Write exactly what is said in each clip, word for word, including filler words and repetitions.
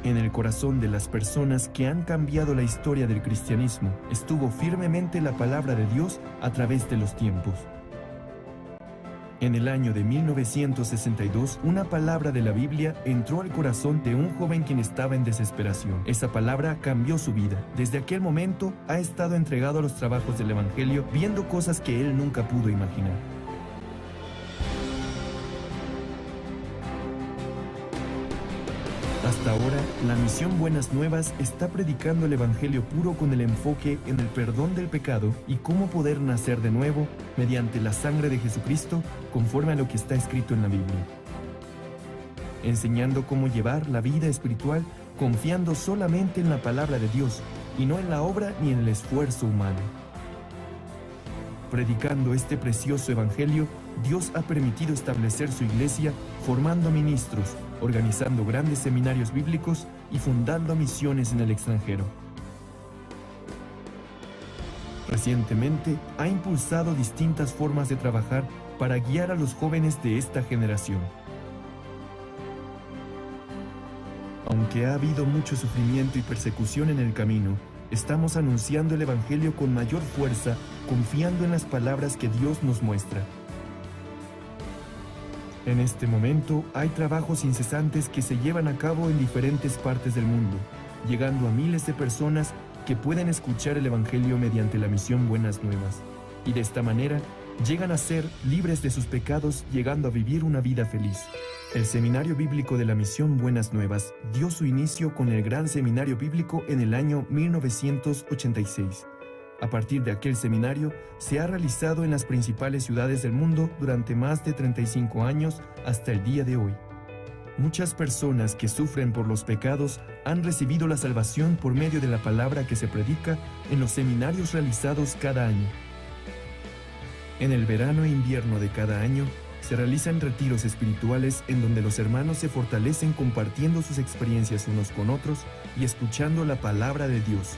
En el corazón de las personas que han cambiado la historia del cristianismo estuvo firmemente la palabra de Dios a través de los tiempos. En el año de mil novecientos sesenta y dos, una palabra de la Biblia entró al corazón de un joven quien estaba en desesperación. Esa palabra cambió su vida. Desde aquel momento, ha estado entregado a los trabajos del Evangelio, viendo cosas que él nunca pudo imaginar. Hasta ahora, la misión Buenas Nuevas está predicando el Evangelio puro con el enfoque en el perdón del pecado y cómo poder nacer de nuevo mediante la sangre de Jesucristo, conforme a lo que está escrito en la Biblia. Enseñando cómo llevar la vida espiritual confiando solamente en la palabra de Dios y no en la obra ni en el esfuerzo humano. Predicando este precioso evangelio, Dios ha permitido establecer su iglesia, formando ministros, organizando grandes seminarios bíblicos y fundando misiones en el extranjero. Recientemente, ha impulsado distintas formas de trabajar para guiar a los jóvenes de esta generación. Aunque ha habido mucho sufrimiento y persecución en el camino, estamos anunciando el evangelio con mayor fuerza, confiando en las palabras que Dios nos muestra. En este momento, hay trabajos incesantes que se llevan a cabo en diferentes partes del mundo, llegando a miles de personas que pueden escuchar el evangelio mediante la misión Buenas Nuevas, y de esta manera llegan a ser libres de sus pecados, llegando a vivir una vida feliz. El Seminario Bíblico de la Misión Buenas Nuevas dio su inicio con el Gran Seminario Bíblico en el año mil novecientos ochenta y seis. A partir de aquel seminario, se ha realizado en las principales ciudades del mundo durante más de treinta y cinco años hasta el día de hoy. Muchas personas que sufren por los pecados han recibido la salvación por medio de la palabra que se predica en los seminarios realizados cada año. En el verano e invierno de cada año, se realizan retiros espirituales en donde los hermanos se fortalecen compartiendo sus experiencias unos con otros y escuchando la palabra de Dios.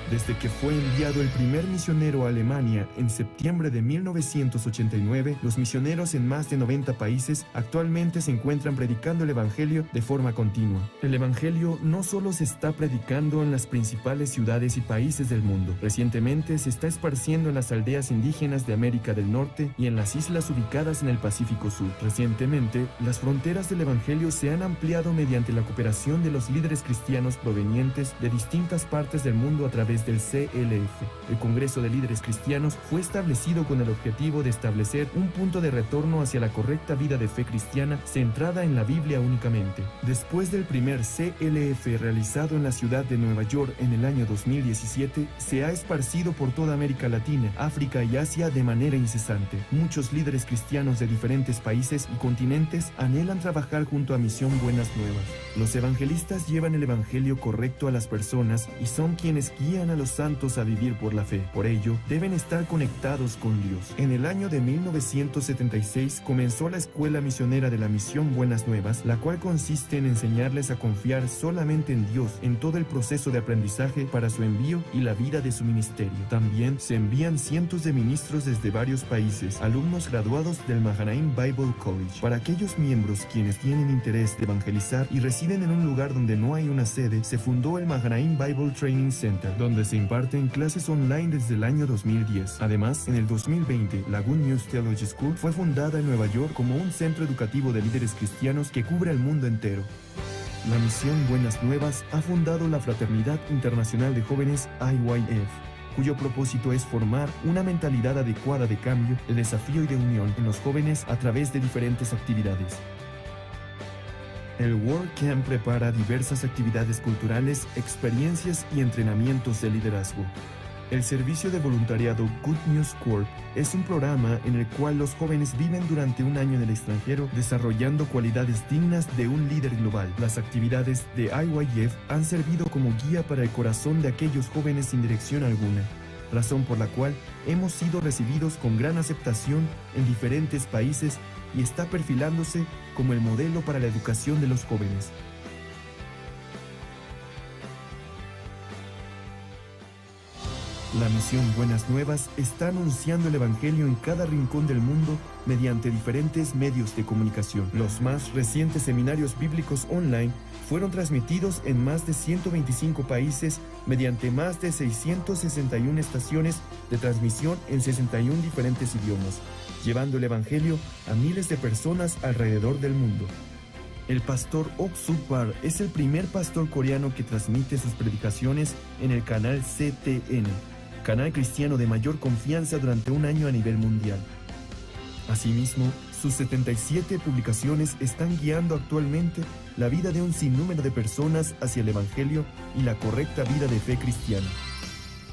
Desde que fue enviado el primer misionero a Alemania en septiembre de mil novecientos ochenta y nueve, los misioneros en más de noventa países actualmente se encuentran predicando el evangelio de forma continua. El evangelio no solo se está predicando en las principales ciudades y países del mundo, recientemente se está esparciendo en las aldeas indígenas de América del Norte y en las islas ubicadas en el Pacífico Sur. Recientemente, las fronteras del evangelio se han ampliado mediante la cooperación de los líderes cristianos provenientes de distintas partes del mundo a través del C L F. El Congreso de Líderes Cristianos fue establecido con el objetivo de establecer un punto de retorno hacia la correcta vida de fe cristiana centrada en la Biblia únicamente. Después del primer C L F realizado en la ciudad de Nueva York en el año dos mil diecisiete, se ha esparcido por toda América Latina, África y Asia de manera incesante. Muchos líderes cristianos de diferentes países y continentes anhelan trabajar junto a Misión Buenas Nuevas. Los evangelistas llevan el evangelio correcto a las personas y son quienes guían a los santos a vivir por la fe. Por ello, deben estar conectados con Dios. En el año de mil novecientos setenta y seis comenzó la Escuela Misionera de la Misión Buenas Nuevas, la cual consiste en enseñarles a confiar solamente en Dios en todo el proceso de aprendizaje para su envío y la vida de su ministerio. También se envían cientos de ministros desde varios países, alumnos graduados del Mahanaim Bible College. Para aquellos miembros quienes tienen interés de evangelizar y residen en un lugar donde no hay una sede, se fundó el Mahanaim Bible Training Center, donde se imparten clases online desde el año dos mil diez. Además, en el dos mil veinte, la Good News Theology School fue fundada en Nueva York como un centro educativo de líderes cristianos que cubre el mundo entero. La Misión Buenas Nuevas ha fundado la Fraternidad Internacional de Jóvenes I Y F, cuyo propósito es formar una mentalidad adecuada de cambio, de desafío y de unión en los jóvenes a través de diferentes actividades. El World Camp prepara diversas actividades culturales, experiencias y entrenamientos de liderazgo. El servicio de voluntariado Good News Corps es un programa en el cual los jóvenes viven durante un año en el extranjero desarrollando cualidades dignas de un líder global. Las actividades de I Y F han servido como guía para el corazón de aquellos jóvenes sin dirección alguna, razón por la cual hemos sido recibidos con gran aceptación en diferentes países y está perfilándose como el modelo para la educación de los jóvenes. La Misión Buenas Nuevas está anunciando el evangelio en cada rincón del mundo mediante diferentes medios de comunicación. Los más recientes seminarios bíblicos online fueron transmitidos en más de ciento veinticinco países mediante más de seiscientas sesenta y una estaciones de transmisión en sesenta y un diferentes idiomas, llevando el Evangelio a miles de personas alrededor del mundo. El pastor Ok Suk Par es el primer pastor coreano que transmite sus predicaciones en el canal C T N, canal cristiano de mayor confianza durante un año a nivel mundial. Asimismo, sus setenta y siete publicaciones están guiando actualmente la vida de un sinnúmero de personas hacia el Evangelio y la correcta vida de fe cristiana.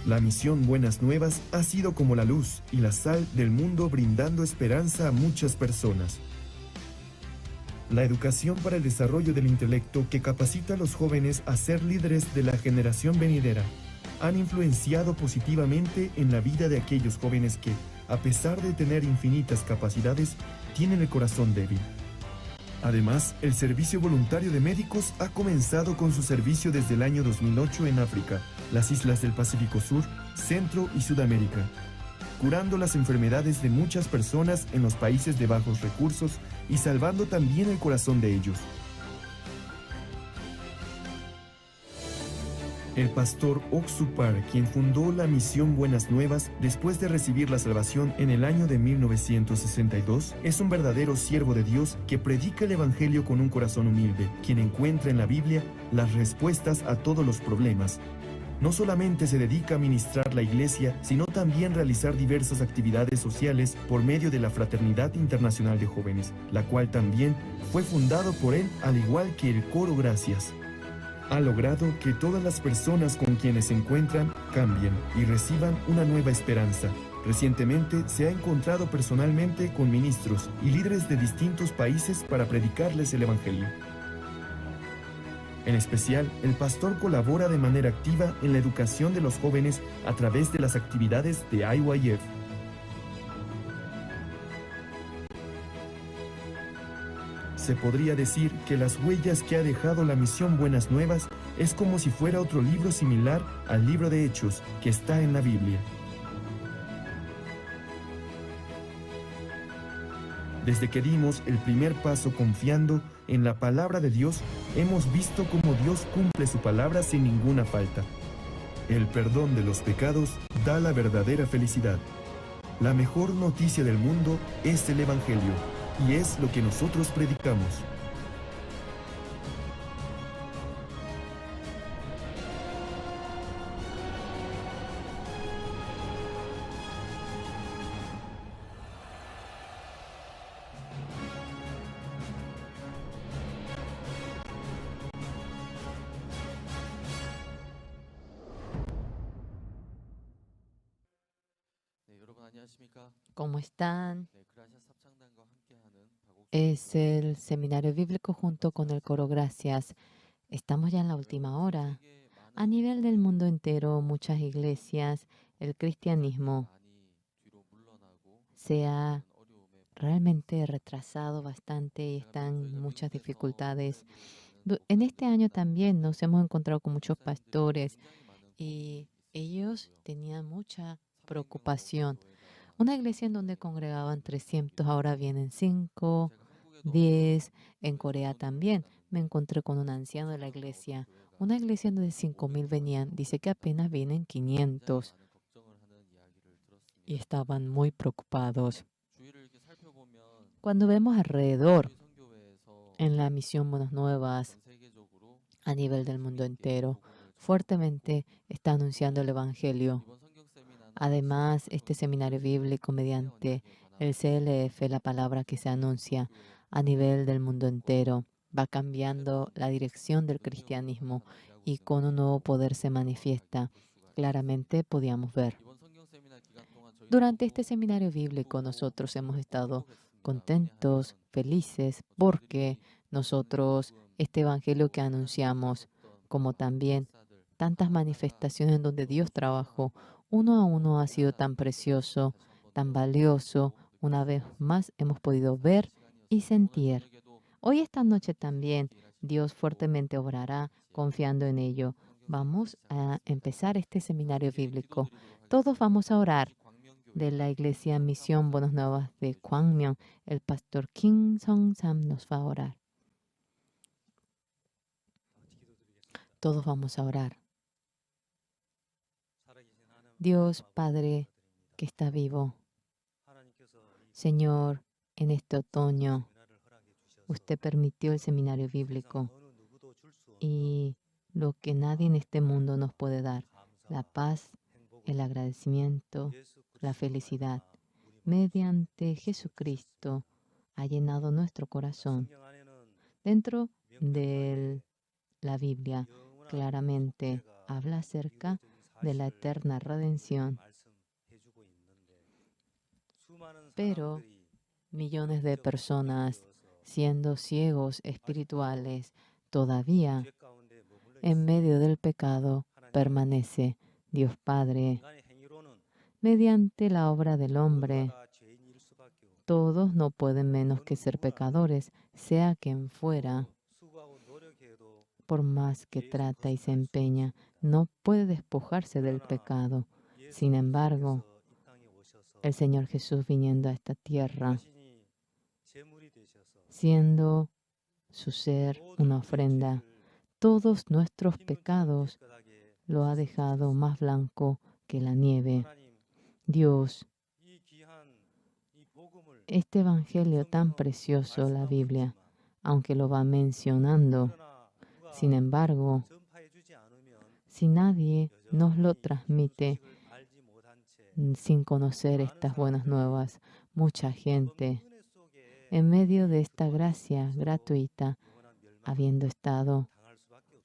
La misión Buenas Nuevas ha sido como la luz y la sal del mundo, brindando esperanza a muchas personas. La educación para el desarrollo del intelecto, que capacita a los jóvenes a ser líderes de la generación venidera, han influenciado positivamente en la vida de aquellos jóvenes que, a pesar de tener infinitas capacidades, tienen el corazón débil. Además, el Servicio Voluntario de Médicos ha comenzado con su servicio desde el año dos mil ocho en África, las islas del Pacífico Sur, Centro y Sudamérica, curando las enfermedades de muchas personas en los países de bajos recursos y salvando también el corazón de ellos. El pastor Ok Suk Par, quien fundó la misión Buenas Nuevas después de recibir la salvación en el año de mil novecientos sesenta y dos, es un verdadero siervo de Dios que predica el Evangelio con un corazón humilde, quien encuentra en la Biblia las respuestas a todos los problemas. No solamente se dedica a ministrar la iglesia, sino también realizar diversas actividades sociales por medio de la Fraternidad Internacional de Jóvenes, la cual también fue fundado por él, al igual que el coro Gracias. Ha logrado que todas las personas con quienes se encuentran cambien y reciban una nueva esperanza. Recientemente se ha encontrado personalmente con ministros y líderes de distintos países para predicarles el Evangelio. En especial, el pastor colabora de manera activa en la educación de los jóvenes a través de las actividades de I Y F. Se podría decir que las huellas que ha dejado la misión Buenas Nuevas es como si fuera otro libro similar al libro de Hechos que está en la Biblia. Desde que dimos el primer paso confiando en la palabra de Dios, hemos visto cómo Dios cumple su palabra sin ninguna falta. El perdón de los pecados da la verdadera felicidad. La mejor noticia del mundo es el Evangelio, y es lo que nosotros predicamos. ¿Cómo están? Es el seminario bíblico junto con el coro Gracias. Estamos ya en la última hora. A nivel del mundo entero, muchas iglesias, el cristianismo se ha realmente retrasado bastante y están muchas dificultades. Du-, en este año también nos hemos encontrado con muchos pastores y ellos tenían mucha preocupación. Una iglesia en donde congregaban trescientos, ahora vienen cinco, diez. En Corea también me encontré con un anciano de la iglesia. Una iglesia en donde cinco mil venían, dice que apenas vienen quinientos. Y estaban muy preocupados. Cuando vemos alrededor, en la misión Buenas Nuevas, a nivel del mundo entero, fuertemente está anunciando el Evangelio. Además, este seminario bíblico, mediante el C L F, la palabra que se anuncia a nivel del mundo entero, va cambiando la dirección del cristianismo y con un nuevo poder se manifiesta. Claramente podíamos ver. Durante este seminario bíblico nosotros hemos estado contentos, felices, porque nosotros este evangelio que anunciamos, como también tantas manifestaciones en donde Dios trabajó, uno a uno ha sido tan precioso, tan valioso. Una vez más hemos podido ver y sentir. Hoy esta noche también Dios fuertemente obrará confiando en ello. Vamos a empezar este seminario bíblico. Todos vamos a orar. de la Iglesia Misión Buenas Nuevas de Kwangmyeong, el pastor Kim Song Sam nos va a orar. Todos vamos a orar. Dios Padre que está vivo, Señor, en este otoño, usted permitió el seminario bíblico y lo que nadie en este mundo nos puede dar, la paz, el agradecimiento, la felicidad, mediante Jesucristo, ha llenado nuestro corazón. Dentro de la Biblia claramente habla acerca de la eterna redención. Pero millones de personas, siendo ciegos espirituales, todavía en medio del pecado permanece Dios Padre. Mediante la obra del hombre, todos no pueden menos que ser pecadores, sea quien fuera. Por más que trata y se empeña, no puede despojarse del pecado. Sin embargo, el Señor Jesús viniendo a esta tierra, siendo su ser una ofrenda, todos nuestros pecados lo ha dejado más blanco que la nieve. Dios, este evangelio tan precioso, la Biblia, aunque lo va mencionando, sin embargo, si nadie nos lo transmite, mm, sin conocer estas buenas nuevas, mucha gente, en medio de esta gracia gratuita, habiendo estado,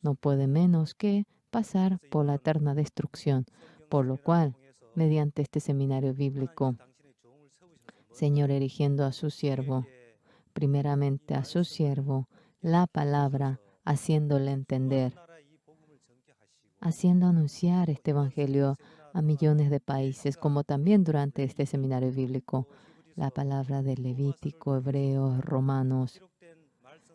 no puede menos que pasar por la eterna destrucción, por lo cual, mediante este seminario bíblico, Señor, erigiendo a su siervo, primeramente a su siervo, la palabra, haciéndole entender, haciendo anunciar este evangelio a millones de países, como también durante este seminario bíblico, la palabra de Levítico, Hebreos, Romanos,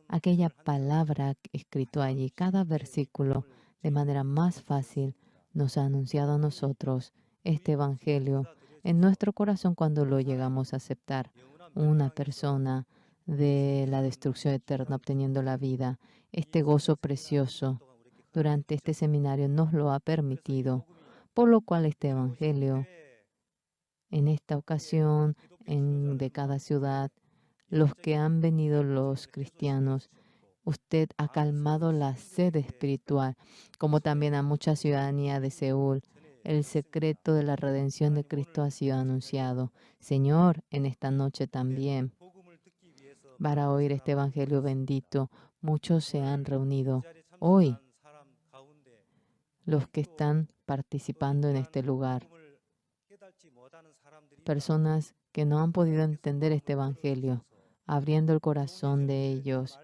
aquella palabra escrito allí, cada versículo, de manera más fácil, nos ha anunciado a nosotros este evangelio. En nuestro corazón, cuando lo llegamos a aceptar, una persona de la destrucción eterna obteniendo la vida, este gozo precioso durante este seminario nos lo ha permitido, por lo cual este evangelio en esta ocasión, en, de cada ciudad, los que han venido los cristianos, usted ha calmado la sed espiritual, como también a mucha ciudadanía de Seúl. El secreto de la redención de Cristo ha sido anunciado. Señor, en esta noche también, para oír este evangelio bendito, muchos se han reunido hoy, los que están participando en este lugar, personas que no han podido entender este evangelio, abriendo el corazón de ellos.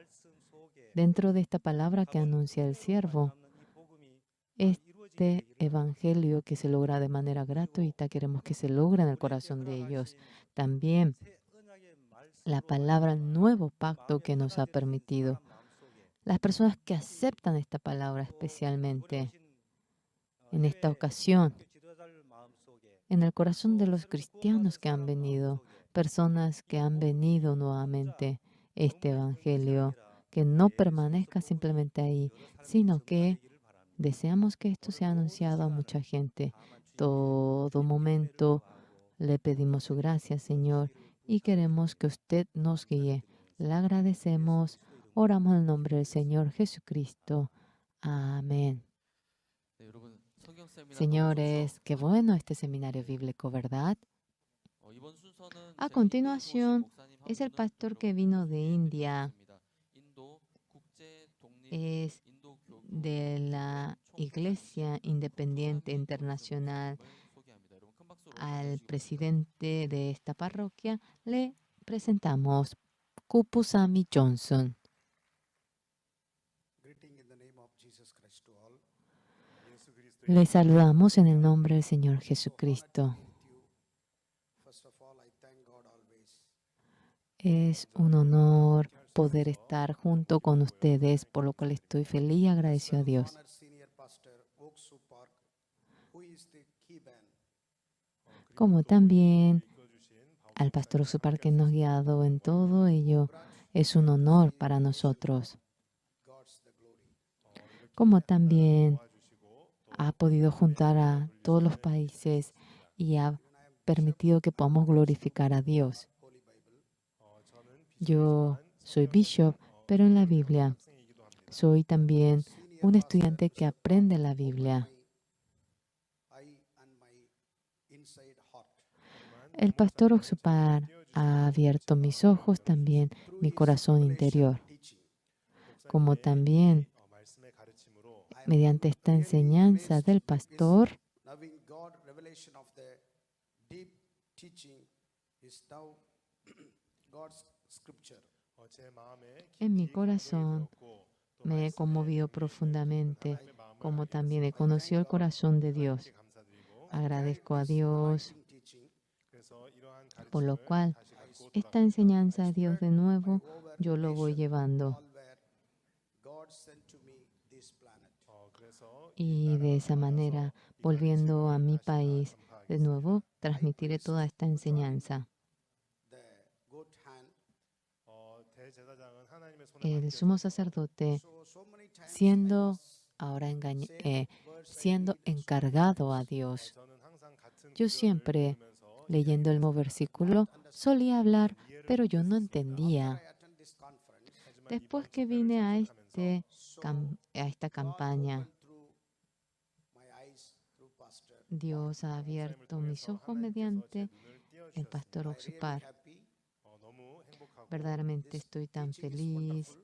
Dentro de esta palabra que anuncia el siervo, este evangelio que se logra de manera gratuita, queremos que se logre en el corazón de ellos. También la palabra nuevo pacto que nos ha permitido. Las personas que aceptan esta palabra especialmente en esta ocasión, en el corazón de los cristianos que han venido, personas que han venido nuevamente, este evangelio, que no permanezca simplemente ahí, sino que deseamos que esto sea anunciado a mucha gente. Todo momento le pedimos su gracia, Señor, y queremos que usted nos guíe. Le agradecemos. Oramos en el nombre del Señor Jesucristo. Amén. Señores, qué bueno este seminario bíblico, ¿verdad? A continuación, es el pastor que vino de India. Es de la Iglesia Independiente Internacional. Al presidente de esta parroquia le presentamos Kupusami Johnson. Les saludamos en el nombre del Señor Jesucristo. Es un honor poder estar junto con ustedes, por lo cual estoy feliz y agradecido a Dios. como también al pastor Oxupar que nos ha guiado en todo ello. Es un honor para nosotros. Como también ha podido juntar a todos los países y ha permitido que podamos glorificar a Dios. Yo soy bishop, pero en la Biblia soy también un estudiante que aprende la Biblia. El pastor Oxupar ha abierto mis ojos, también mi corazón interior, como también mediante esta enseñanza del pastor, en mi corazón me he conmovido profundamente, como también he conocido el corazón de Dios. Agradezco a Dios, por lo cual esta enseñanza de Dios de nuevo yo lo voy llevando. Y de esa manera, volviendo a mi país, de nuevo transmitiré toda esta enseñanza. El sumo sacerdote, siendo ahora engañ- eh, siendo encargado a Dios, yo siempre, leyendo el mismo versículo, solía hablar, pero yo no entendía. Después que vine a este cam- a esta campaña, Dios ha abierto mis ojos mediante el pastor Oxupar. Verdaderamente estoy tan feliz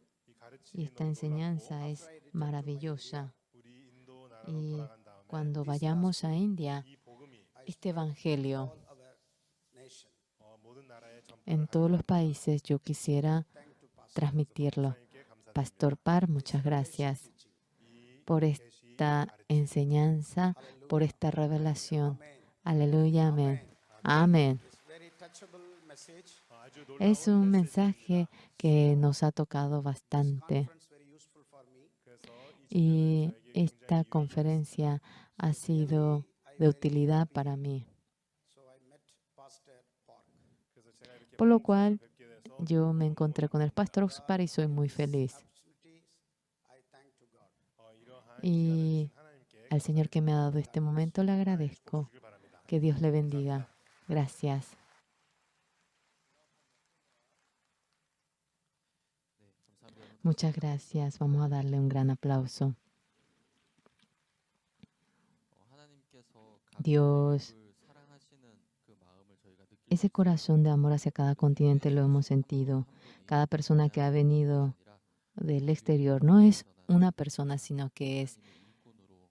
y esta enseñanza es maravillosa. Y cuando vayamos a India, este evangelio en todos los países yo quisiera transmitirlo. Pastor Par, muchas gracias por esta enseñanza, por esta revelación. Aleluya, amén. Amén. Es un mensaje que nos ha tocado bastante. Y esta conferencia ha sido de utilidad para mí. Por lo cual, yo me encontré con el pastor Oxupar y soy muy feliz. Y al Señor que me ha dado este momento le agradezco. Que Dios le bendiga. Gracias. Muchas gracias. Vamos a darle un gran aplauso. Dios, ese corazón de amor hacia cada continente lo hemos sentido. Cada persona que ha venido del exterior no es una persona, sino que es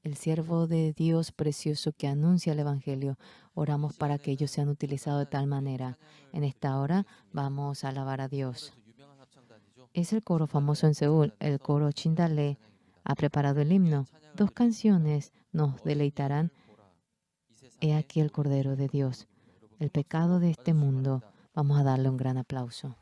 el siervo de Dios precioso que anuncia el evangelio. Oramos para que ellos sean utilizados de tal manera. En esta hora vamos a alabar a Dios. Es el coro famoso en Seúl, el coro Chindale ha preparado el himno. Dos canciones nos deleitarán. He aquí el Cordero de Dios, el pecado de este mundo. Vamos a darle un gran aplauso.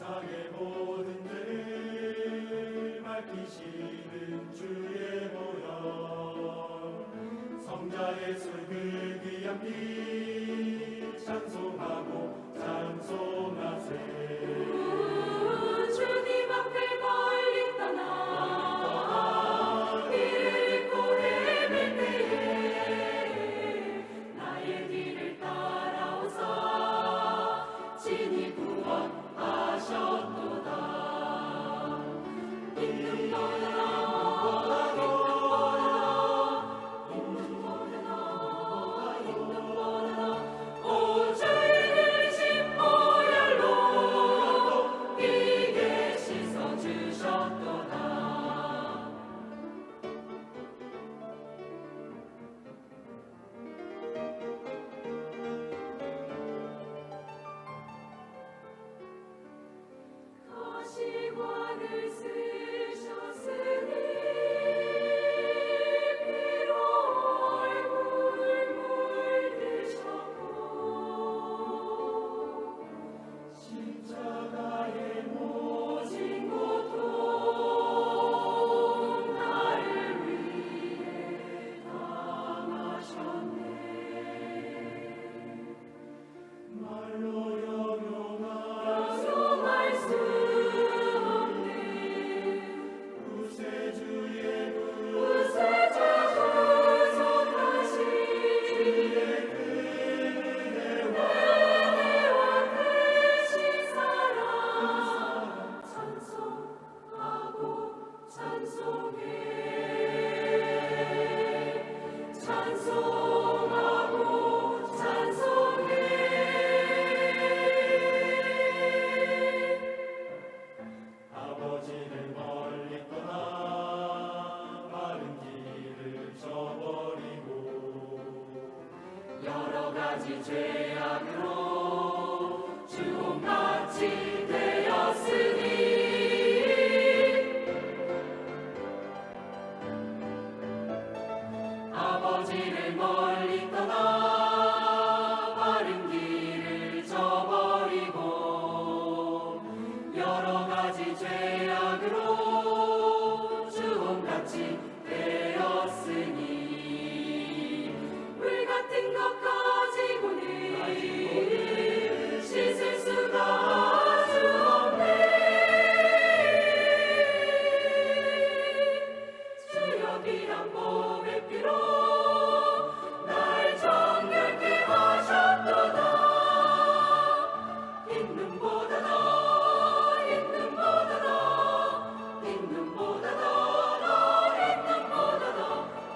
세상의 모든 죄를 밝히시는 주의 보혈, 성자 예수를 그 귀한 피 찬송하고, 찬송하세. 주님 앞에 멀리 떠나 길을 잃고 헤맨 때에 나의 뒤를 따라오사 친히 구원하셨도다. 있는 보다, 있는 보다, 있는 보다, 있는 보다, 오 주의 진보혈로 비게 씻어 주셨도다. 가시관을 쓰셨으니 피로 얼굴 물드셨고, 십자가의 모진 고통 나를 위해 당하셨네. 말로 영용할 수 없는 구세주의 그 구세주의 그 구속하신 주의 그 은혜와 그 신사랑 찬송하고, 찬송해. 찬송하고, 찬송해. 아버지를 멀리 떠나 바른 길을 저버리고, 여러 가지 죄악으로 주홍같이 되었으니, 아버지를 멀리 떠나 바른 길을 저버리고, 여러 가지 죄악으로 주홍같이 되었으니, 물 같은 것 가지고는 씻을 수가 아주 없네. 주여, 피한 몸의 피로 날 정결케 하셨도다. 있는 보다 더, 있는 보다 더, 있는 보다 더, 더 있는 보다 더,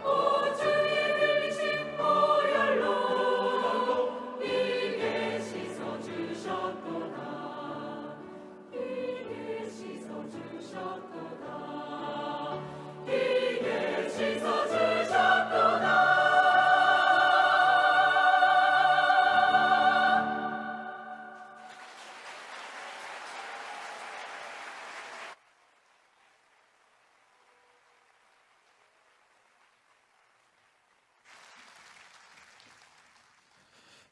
오 주의 그 진보혈로 비게 씻어 주셨도다. 비게 씻어 주셨도다. 비게 씻어 주셨도다.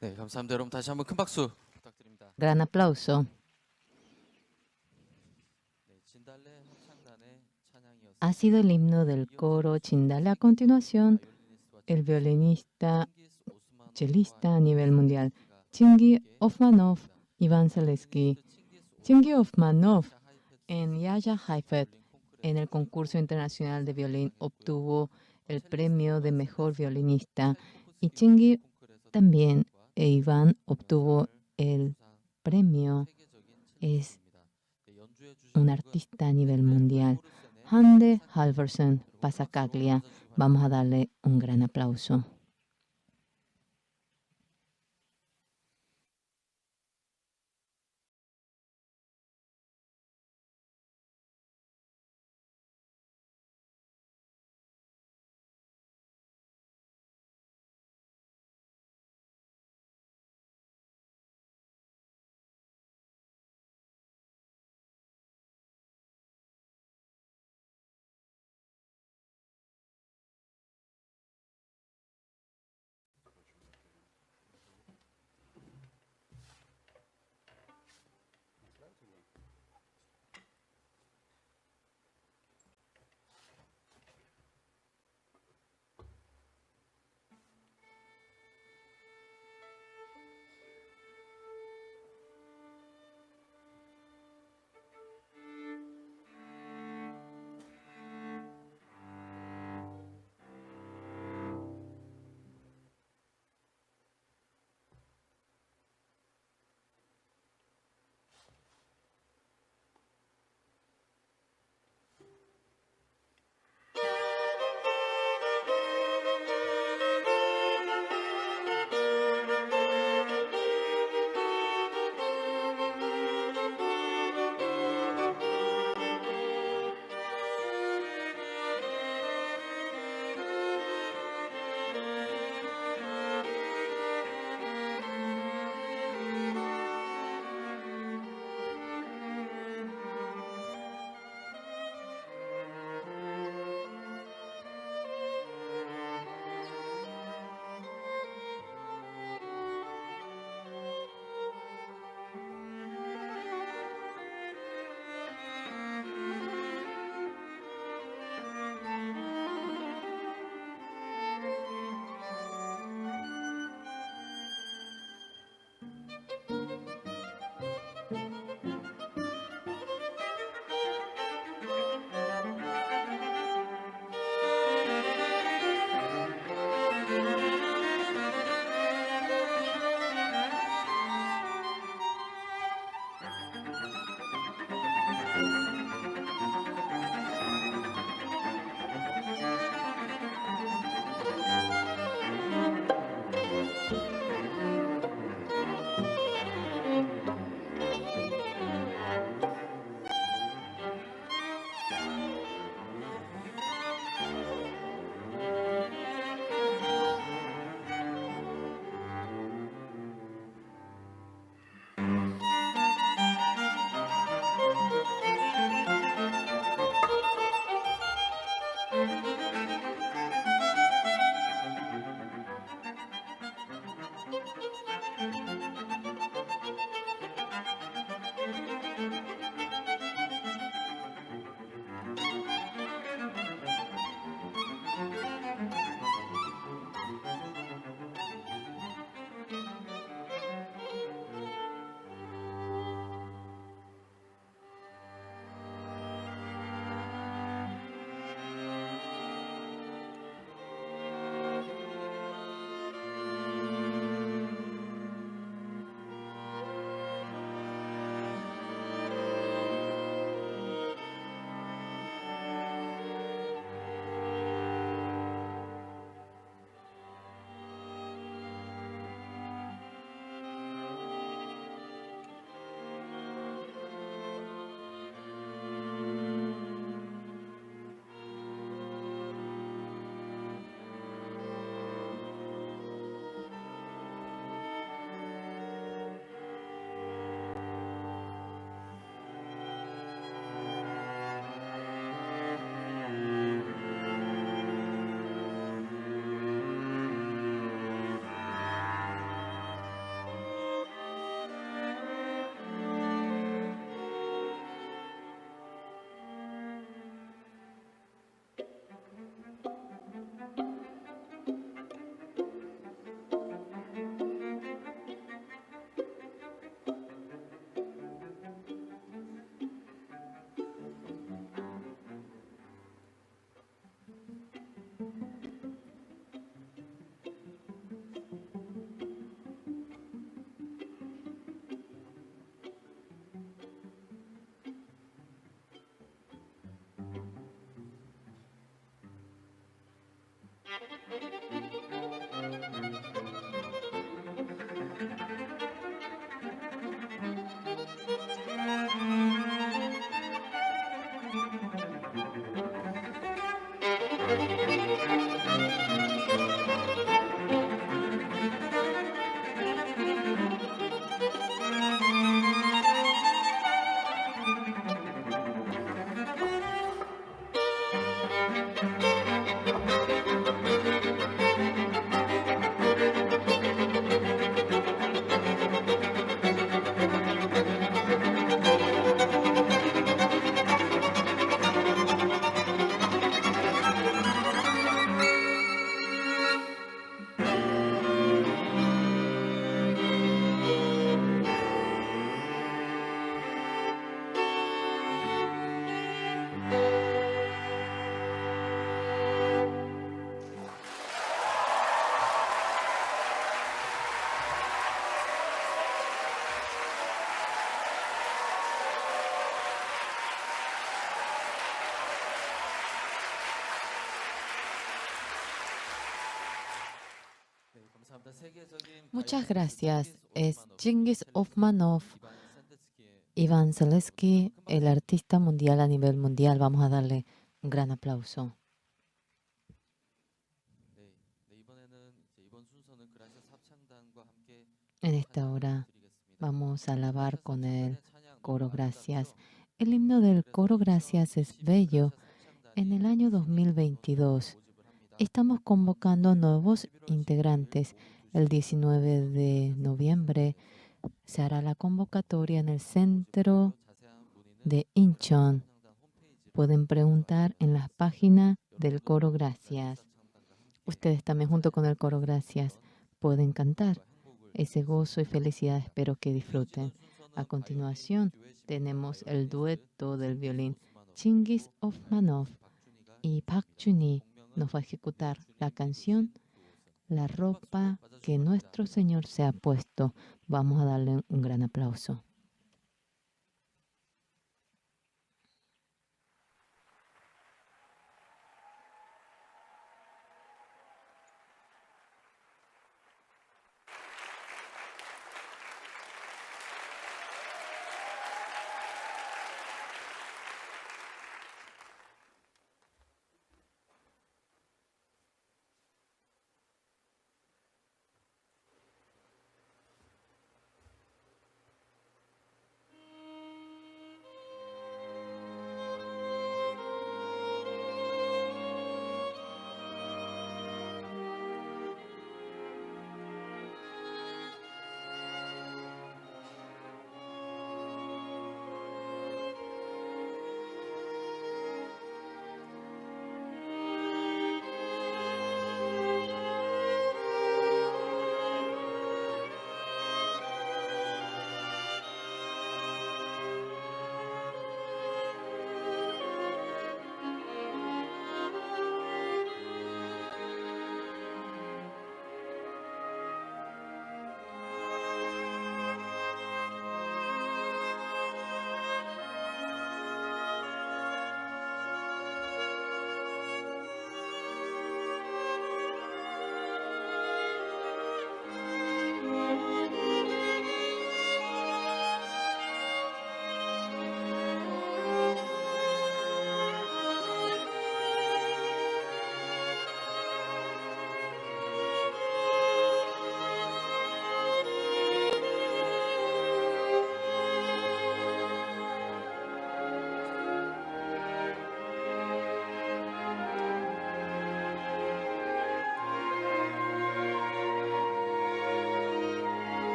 네, 감사합니다. 여러분, 다시 한번 큰 박수 부탁드립니다. Gran aplauso. 네, 진달래 합창단의 Ha sido el himno del coro Chindale. A continuación, el violinista chelista a nivel mundial, Chingi Ofmanov, Iván Zaleski. Chingi Ofmanov en Yaya Heifetz, en el concurso internacional de violín, obtuvo el premio de mejor violinista. Y Chingi también, e Iván obtuvo el premio. Es un artista a nivel mundial. Hande Halvorsen Passacaglia, vamos a darle un gran aplauso. Muchas gracias. Es Chingis Ufmanov, Iván Selensky, el artista mundial a nivel mundial. Vamos a darle un gran aplauso. En esta hora vamos a alabar con el coro Gracias. El himno del coro Gracias es bello. En el año dos mil veintidós estamos convocando nuevos integrantes. El diecinueve de noviembre se hará la convocatoria en el centro de Incheon. Pueden preguntar en la página del coro Gracias. Ustedes también junto con el coro Gracias pueden cantar. Ese gozo y felicidad espero que disfruten. A continuación tenemos el dueto del violín Chingis Ofmanov y Park Chun-hee nos va a ejecutar la canción La ropa que nuestro Señor se ha puesto. Vamos a darle un gran aplauso.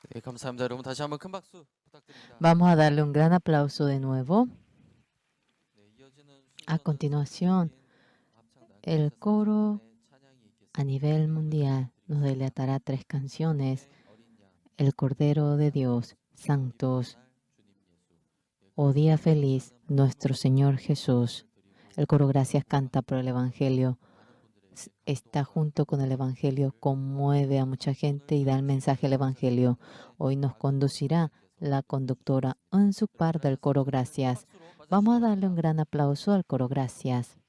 네, 감사합니다. 여러분, 다시 한번 큰 박수 부탁드립니다. Vamos a darle un gran aplauso de nuevo. 네, 이어지는 A continuación, el coro a nivel mundial nos deletará tres canciones: El Cordero de Dios, Sanctus, O día feliz, nuestro Señor Jesús. El coro Gracias canta por el Evangelio. S-, está junto con el Evangelio, conmueve a mucha gente y da el mensaje del Evangelio. Hoy nos conducirá la conductora Eun Suk Park del coro Gracias. Vamos a darle un gran aplauso al coro Gracias.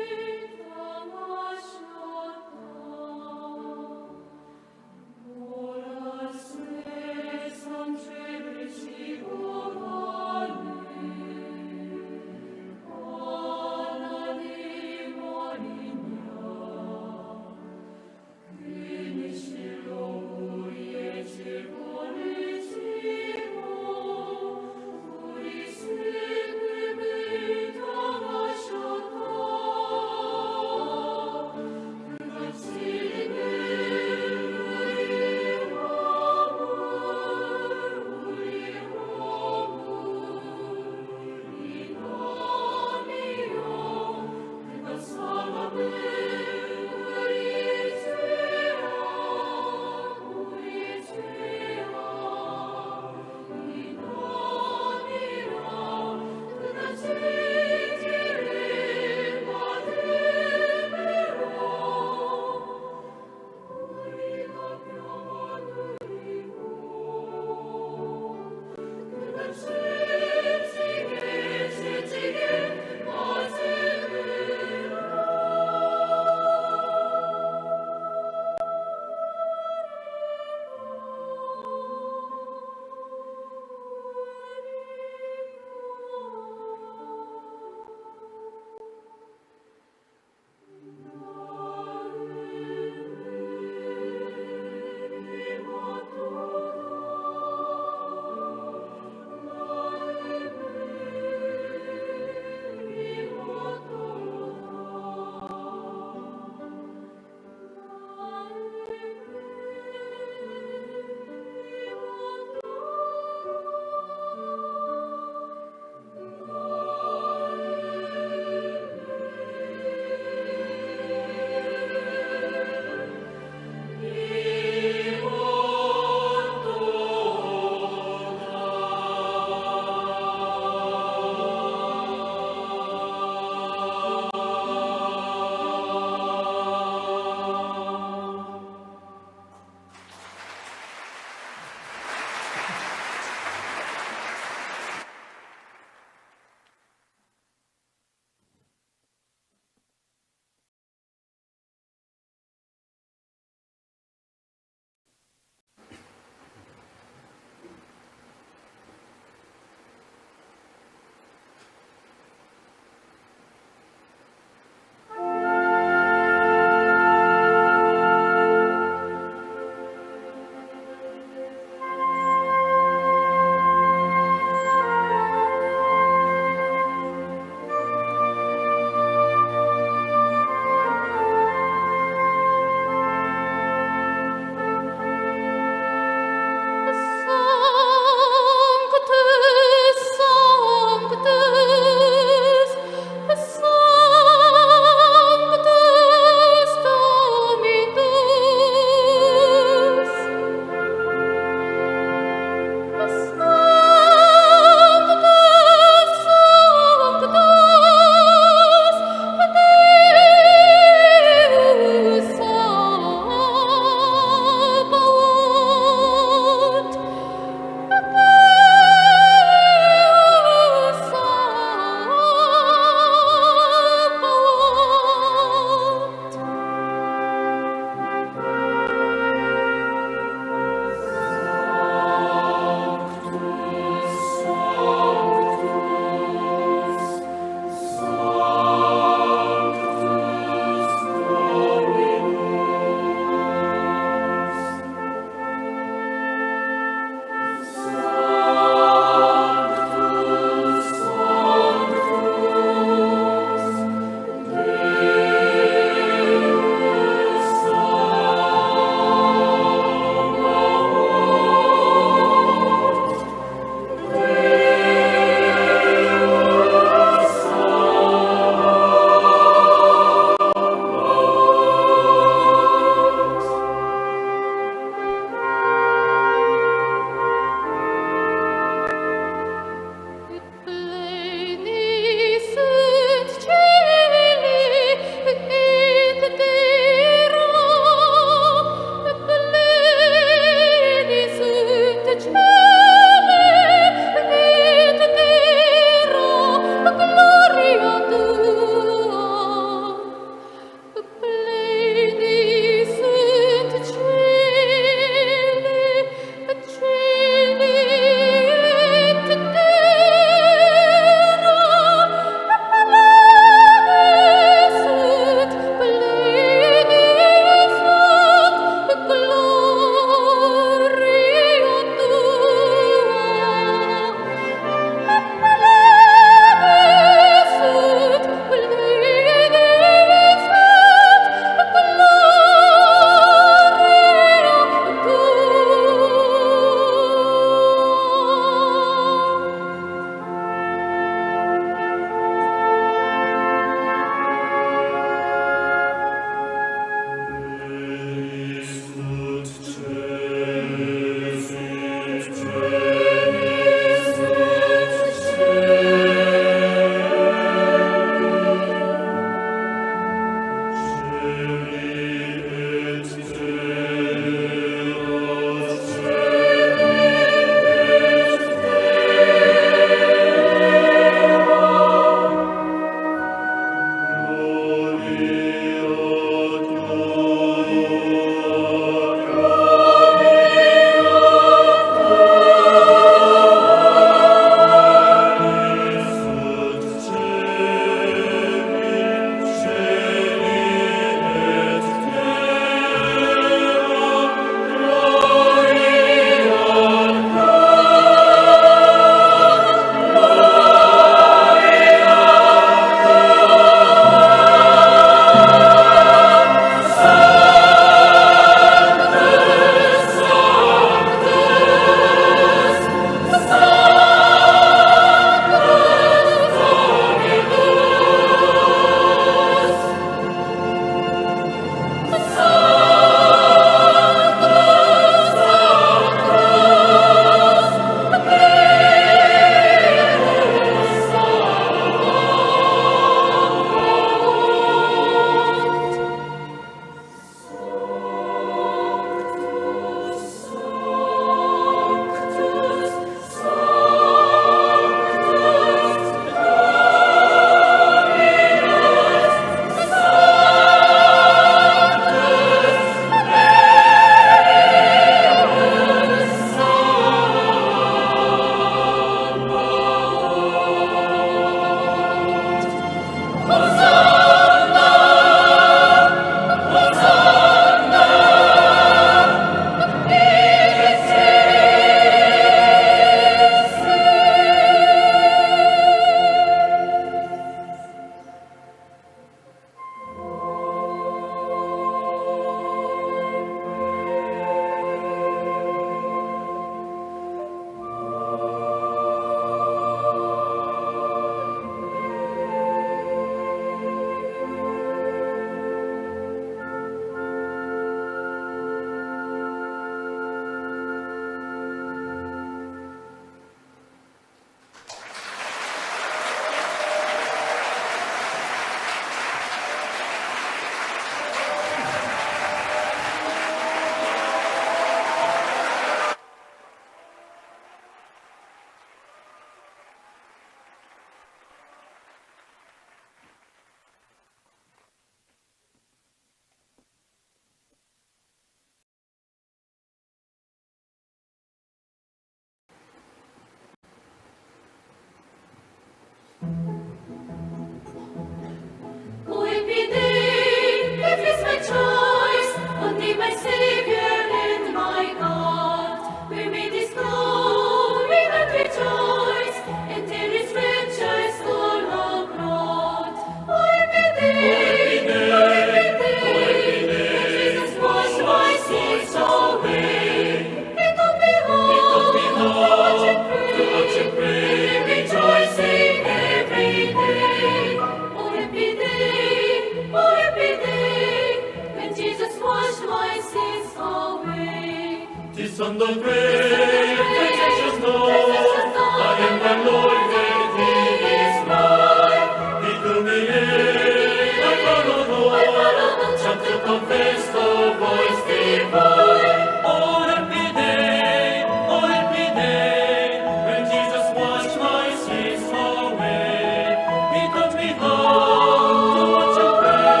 Oh, happy day, oh, happy day, when Jesus washed my sins away. He taught me how to watch and pray,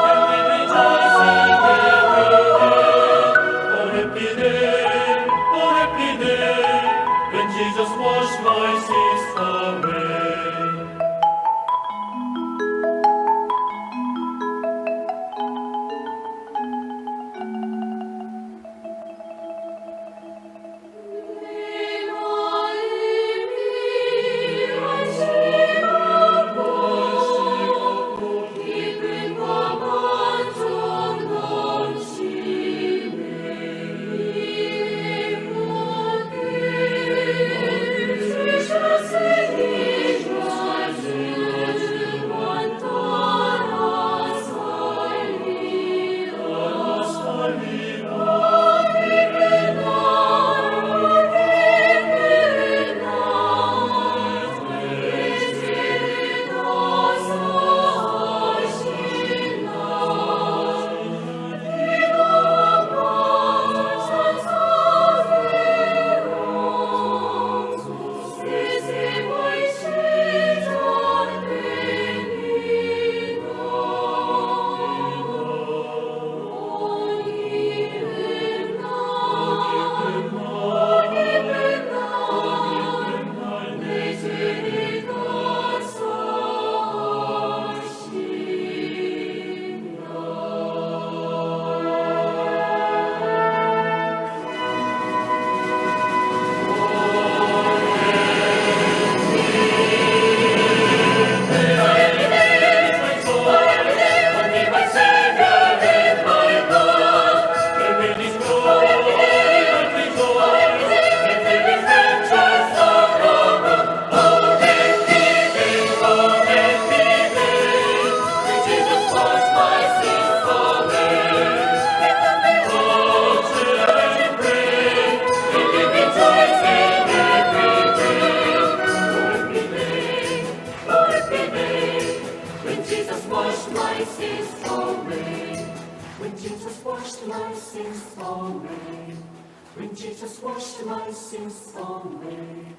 and we rejoice in every day. Oh, happy day, oh, happy day, when Jesus washed my sins away. When Jesus washed my sins away. When Jesus washed my sins away. When Jesus washed my sins away.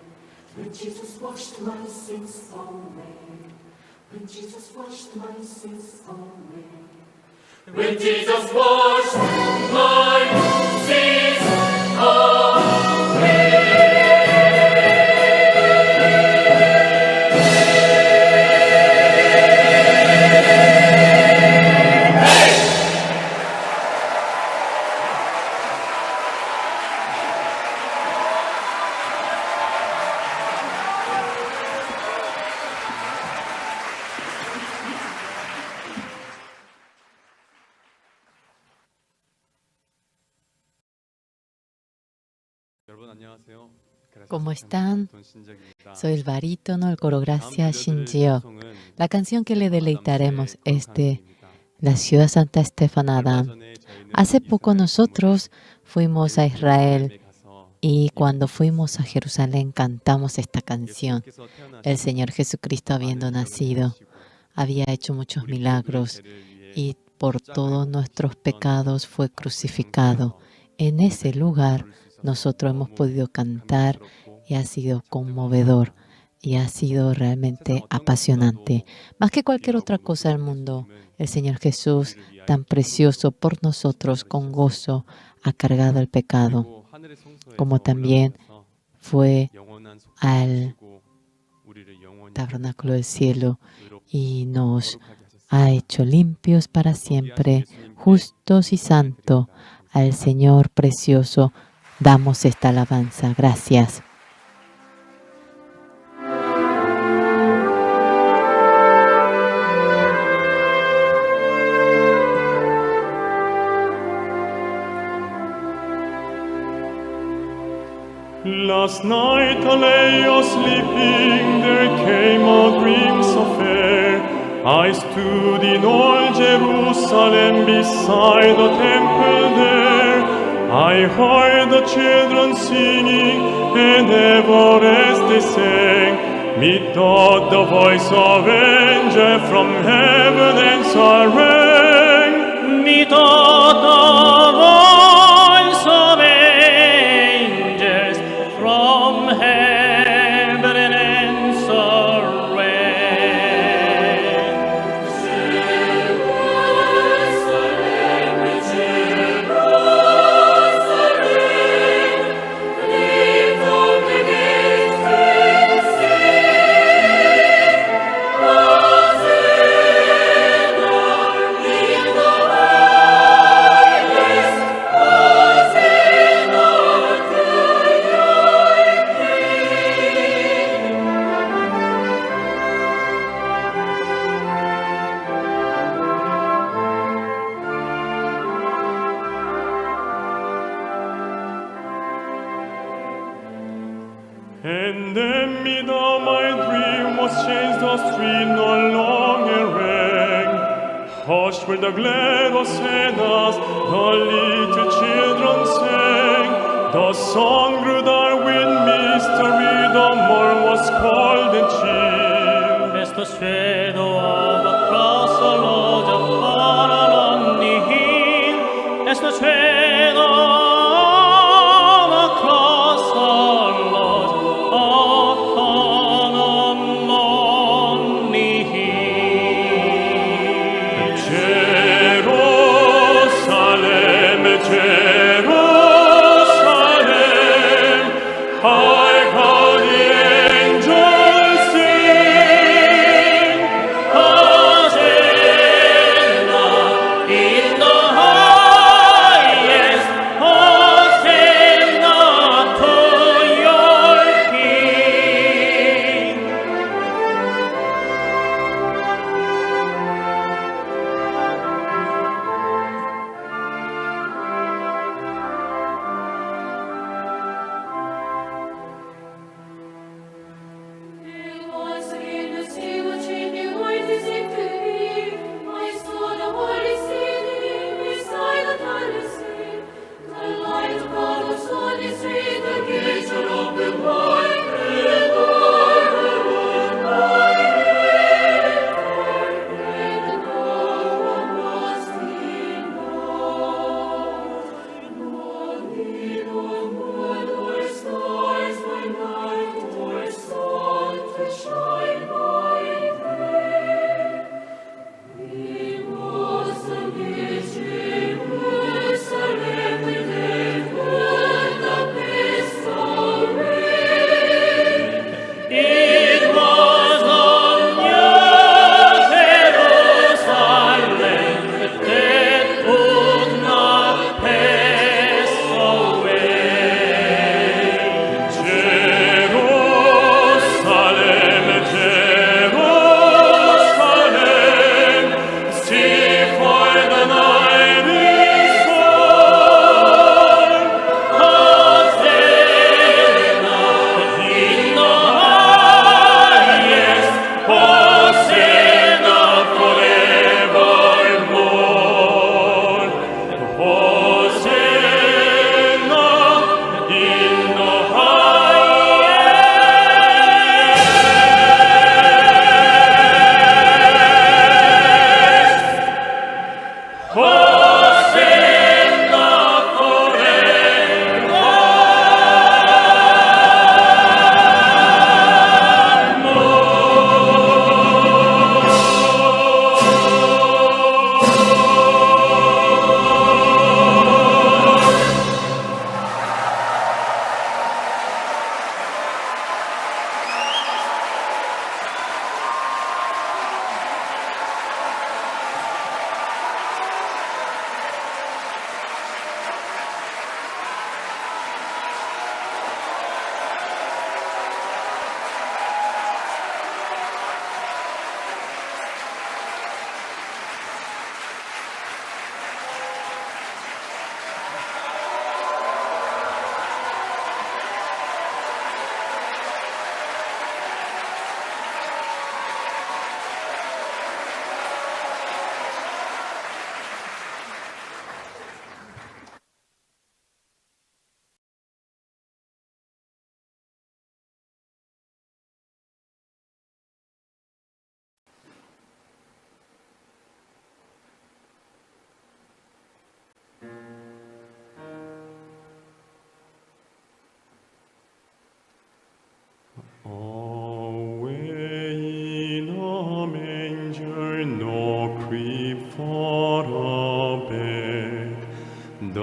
When Jesus washed my sins away. When Jesus washed my sins away. When Jesus washed my sins away. ¿Cómo están? Soy el barítono, el coro Gracia Shinjyo. La canción que le deleitaremos es de la ciudad Santa Estefana Adán. Hace poco nosotros fuimos a Israel y cuando fuimos a Jerusalén cantamos esta canción. El Señor Jesucristo, habiendo nacido, había hecho muchos milagros y por todos nuestros pecados fue crucificado. En ese lugar nosotros hemos podido cantar y ha sido conmovedor y ha sido realmente apasionante. Más que cualquier otra cosa del mundo, el Señor Jesús, tan precioso por nosotros, con gozo ha cargado el pecado, como también fue al tabernáculo del cielo y nos ha hecho limpios para siempre, justos y santo. Al Señor precioso damos esta alabanza. Gracias. Last night, a lay sleeping, there came out dreams of air. I stood in old Jerusalem beside the temple there. I I heard the children singing, and the voice they sang. Methought the voice of angel from heaven answering. Methought the voice of angels from heaven answering. And then me, though my dream was changed, the street no longer rang. Hushed were the glad hosannas, the little children sang. The song grew dark with mystery, the morn was cold and chill. As the shadow of a cross, O Lord, upon a lonely hill. As the shadow of a cross, O Lord, upon a lonely hill. Jerusalem, Jerusalem, hark how the angels sing. Hosanna in the highest, Hosanna to your King.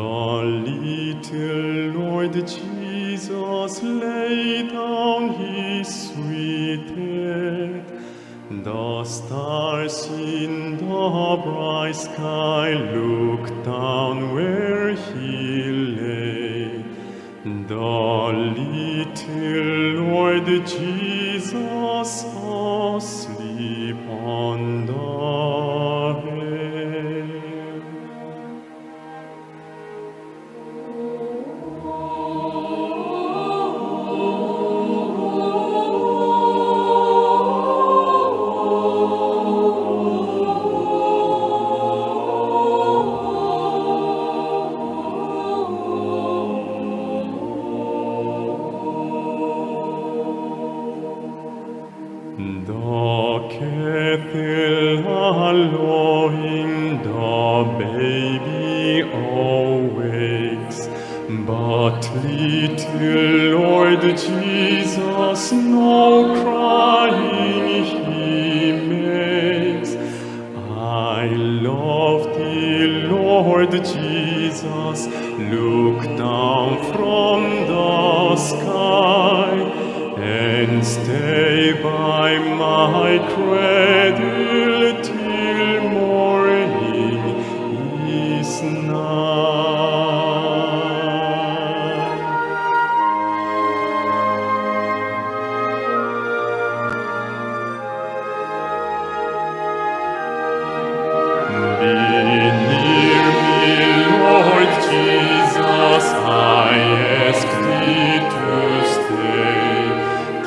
The little Lord Jesus laid down his sweet head. The stars in the bright sky looked down where he lay. The little Lord Jesus asleep on the hill. The cattle are lowing, the baby awakes, but little Lord Jesus no crying he makes. I love thee, Lord Jesus, look down from the sky and stay by my cradle till morning is nigh. Be near me, Lord Jesus, I ask thee to stay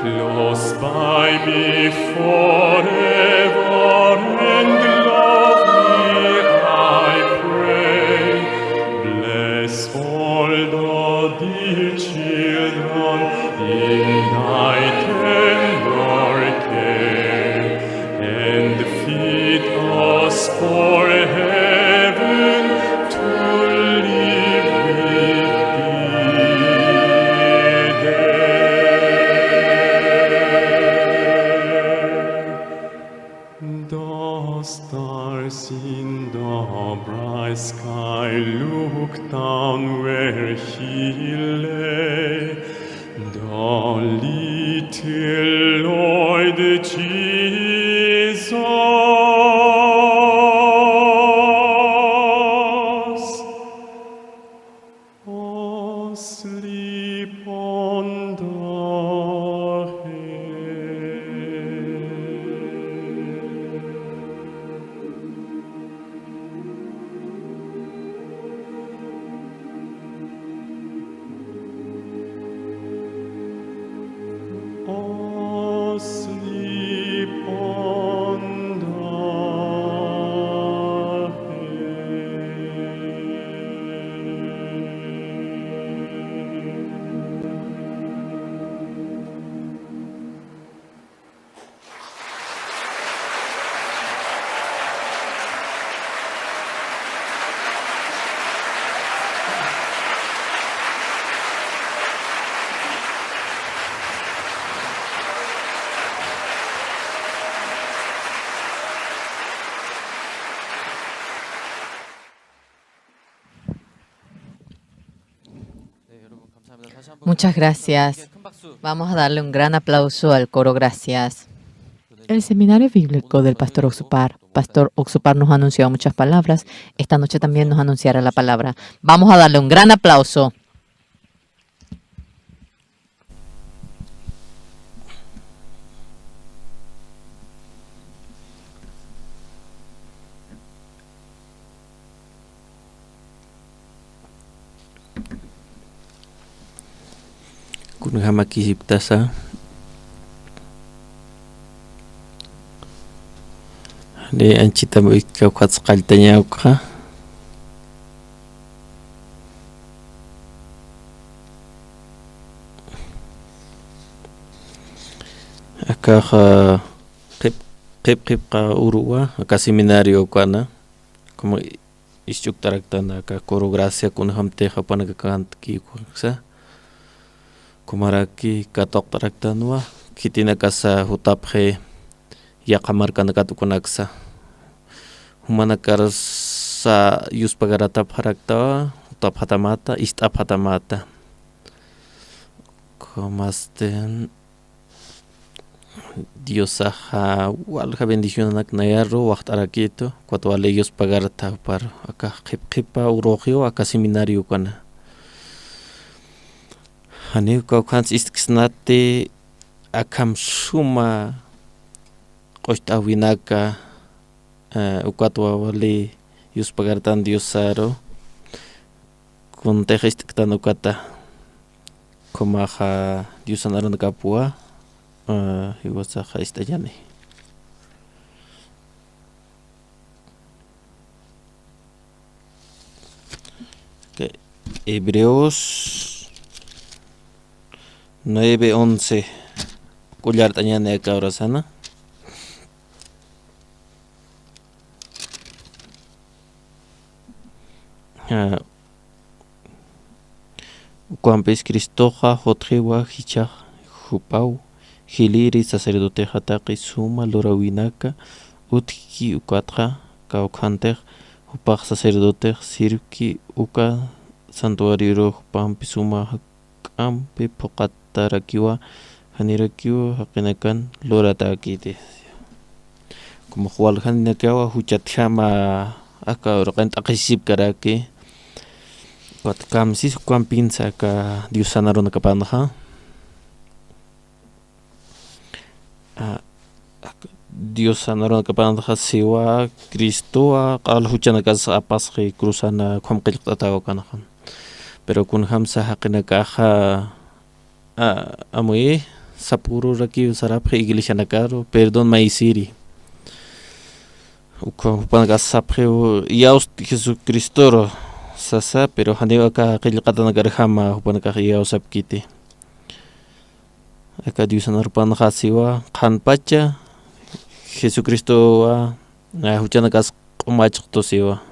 close by me forever and love me, I pray. Bless all the dear children in thy tender care, and fit us for heaven to live with thee there. The stars in the bright sky look down where he lay, the little Lord Jesus asleep on the hill. Asleep on the hill. Muchas gracias. Vamos a darle un gran aplauso al coro. Gracias. El seminario bíblico del pastor Oxupar. Pastor Oxupar nos anunció muchas palabras. Esta noche también nos anunciará la palabra. Vamos a darle un gran aplauso. Kunjamakisipktasa. Jani anchita kawkhatsa qalltañawkxa. Akaxa qhip qhip qhipqa uruwa, aka seminario ukana, como isch'uktaraktan aka coro gracia kunjamtix jupanakax kantki uksa, kumaraki katuqtaraktanwa, khitinakasa jutapxi yaqha markanakat ukanaksa, jumanakaras sa yuspagaratapxaraktawa, utapxatamata, ist'apxatamata. Ukhamasti Diosaxa walja bendicionanak nayaru waxt'arakitu, ukat wali yuspagarta juparu, aka qhip qhipa uruxiw, aka seminario ukana. Janiw kawkhans ist'ksnati, akham suma q'ucht'awinaka, eh, ukatwa wali yuspagartan Diosaru, kuntix ist'ktan ukata. Khumaxa Diosan arunakapuwa, eh, jiwasaxa ist'añani. Ok, Hebreos nueve once. K'ullart'añani aka urasana. Ah, ukampis Cristoxa jutxiwa jichhax jupaw jiliri sacerdotexa taqi suma luräwinaka utjki, ukatxa kawkhantix jupax sacerdotex sirvki uka santuarioru jupampi suma jak'ampi phuqatarakiwa, janirakiw jaqinakan luratäkiti. Como waljaninakawa juchatjama aka uraqin t'aqhisipkaraki, ukat kamsis ukampinsa aka Diosan arunakapanxa. Ah, ak-, Diosan arunakapanxa siwa, Cristowa q'al juchanakas apasxi cruzana ukham qillqt'ataw akanxa. Pero kunjamsa jaqinakaxa, ah, amuyi, sapürurakiw sarapxi iglesianakaru, perdón mayisiri. Ukha jupanakax sapxiw, iyawsti Jesucristoru sasa, pero janiw aka qillqatanakarjama jupanakax iyawsapkiti. Aka Diosan arunakapanxa siwa, qhanpacha Jesucristowa, ah, juchanakas q'umachxtu siwa.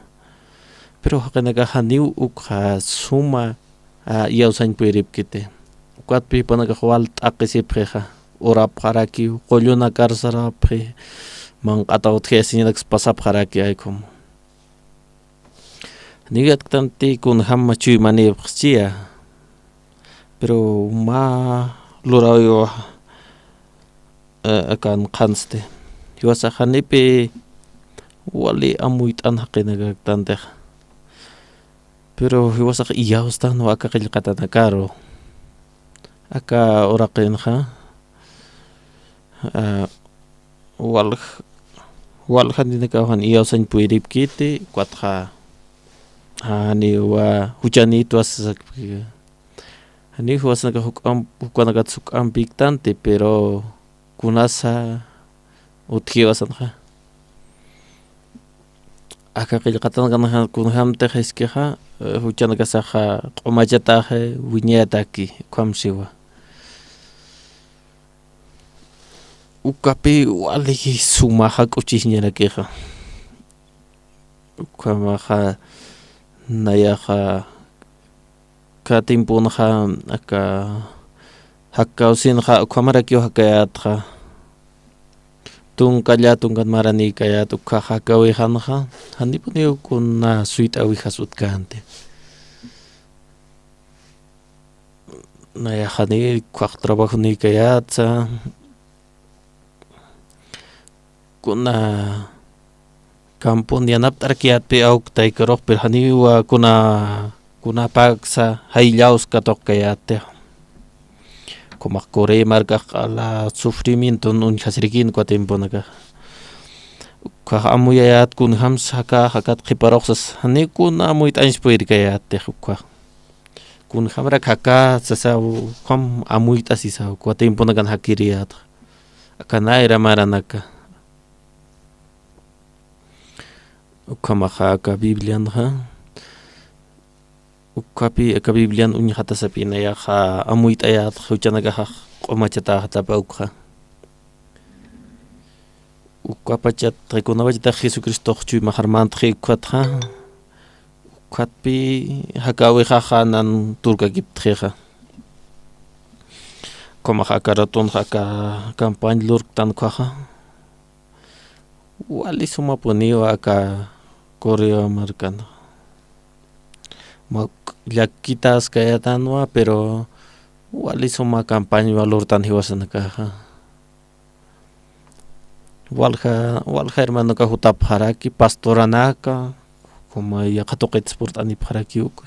Pero jaqinakax janiw ukxa suma, ah, iyawsañ puyiripkiti. Ukatpï jupanakax wal t'aqhisipxixa, urapxarakiw, qullunakar sarapxi, manq'ataw utji señalaks pasapxaraki, ay como. Janiw yatktanti kunjam chuymanïpxchiya. Pero mä luräwiwa, eh, akan qhansti. Jiwasax janipï wali amuyt'an jaqinakaktantixa. Pero jiwasax iyawstanwa aka qillqatanakaru. Aka uraqinxa, ah, walj-, waljaninakaw jan iyawsañ puyiripkiti, ukatxa, janiwa juchanïtwa sasakpi. Janiw jiwasanakax juk'am-, jukanakat juk'ampïktanti, pero kunasa utjiwa sanxa. Aka qillqatanakanxa kunjamtix jiskixa, eh, juchanakasaxa q'umachataxi, wiñayataki, ukham siwa. Ukapï wali suma jak'uchisiñarakixa. Ukhamaxa nayaxa aka tiemponxa, aka jakkawsinxa, ukhamarakiw jakkayätxa. Tunka llätunkan maranïkayät, ukkhax jakkawixanxa, janipuniw kuna suyt'äwixas utkänti. Nayax jani ukkhax trabajonïkayätsa, kuna campon yanapt'arakiyätpï awk taykarux, pero janiwa kuna, kuna paksa jayllaws katuqkayätti. Ukhamax Corea markax q'ala sufrimienton uñjasirikïn uka tiemponakax. Ukkhax amuyayät kunjamsa jaka, jakat qhiparuxsas, janiw kuna amuyt'añs puyirkayättix ukkhax. Kunjamrak jaka sasa, ukham amuyt'asisa, uka tiemponakan jakiriyätxa. Aka nayra maranaka. Ukhamaxa aka Biblianxa, ukapï aka Biblian uñjatasapï nayaxa amuyt'ayätxa, juchanakaxax q'umachatäxatapa ukxa. Ukapachat, kunapachatax Jesucristox chuymax armantxi ukkhatxa, ukkhatpï jakäwixaxa nan turkakiptxixa. Ukhamaxa aka ratunxa aka campaña lurktan ukkhaxa, wali sumapuniwa aka Corea markan. Mä llakitaskayätanwa, pero wali suma campaña lurtan jiwasanakaxa. Walja, walja hermanoka jutapxaraki, pastoranaka, como yaqha tuqitas purt'anipxaraki uk.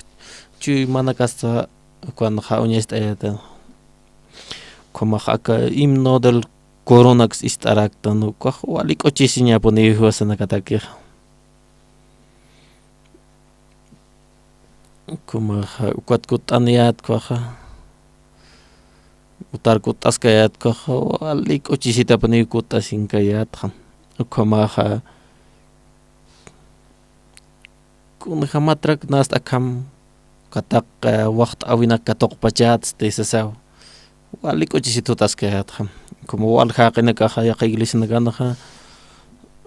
Chuy manakasta ukanxa uñast'ayätan. Como aka himno del coronaks ist'araktan, ukax wali k'uchisiñapuniw jiwasanakatakixa. Ukhamaxa, ukat kutt'aniyätkaxa, utar kutt'askayätkaxa, wali k'uchisitapuniw kutt'asinkayätxa. Ukhamaxa, kunjamatrak nast akham kataq, eh, waxt'äwinak katuqpachätsti sasaw. Wali k'uchisit jutaskayätxa. Como wal jaqinakaxa, yaqha iglesianakanxa,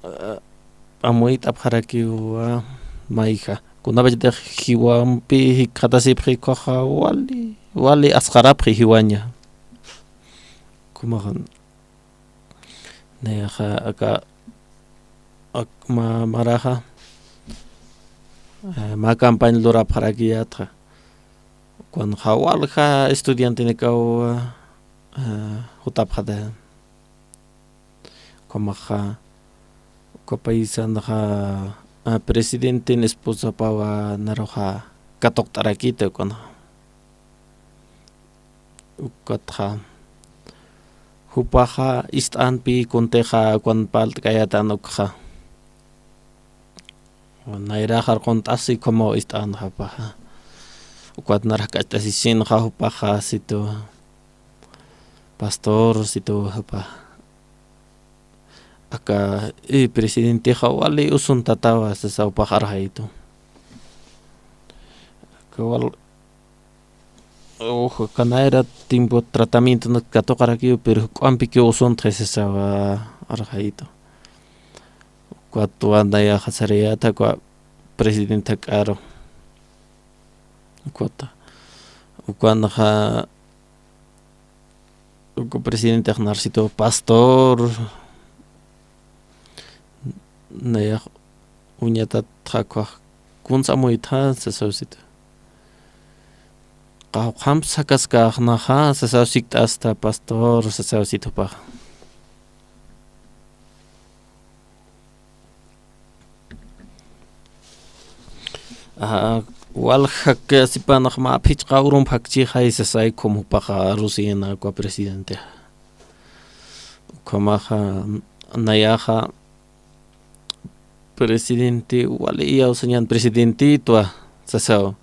eh, amuyt'apxarakiwa mayja. Kunapachatix jiwampi jikxatasipxi ukaxa, wali, wali asxarapxi jiwaña. Como nayaxa aka, ak-, ma-, maraxa, eh, mä campaña lurapxarakiyätxa. Kunxa walja estudiantenakaw, eh, jutapxatayän. Ukhamaxa, uka paisanxa, eh, presidenten esposapawa naruxa katuqt'arakïta ukanxa. Ukatxa, jupaxa ist'anpi kuntixa ukan parlt'kayätan ukxa. Nayrax arqunt'asi como ist'anxa jupaxa. Ukat naruxa k'acht'asisinxa jupaxa situ, pastor situ jupaxa. Aka, eh, presidentexa wali usuntatawa sasaw jupax arxaytu. Aka wal, uj, aka nayra tiempo tratamientonak katuqarakiw, pero juk'ampikiw usuntxi sasawa arxaytu. Ukatwa nayaxa sariyäta, uka presidente jak'aru. Ukata, ukanxa, uka presidentex nar situ, pastor, nayax uñatatxa ukax, kuns amuytxa sasaw situ. Qawqhamp sakaskaxnaxa sasaw sikt'asta pastor sasaw situ jupaxa. Ah, wal jakasipanax mä phichqa urump jakchixay sasay, como jupaxa arusïna uka presidente. Ukhamaxa, nayaxa, presidente, wali iyawsañän presidentitwa sasaw.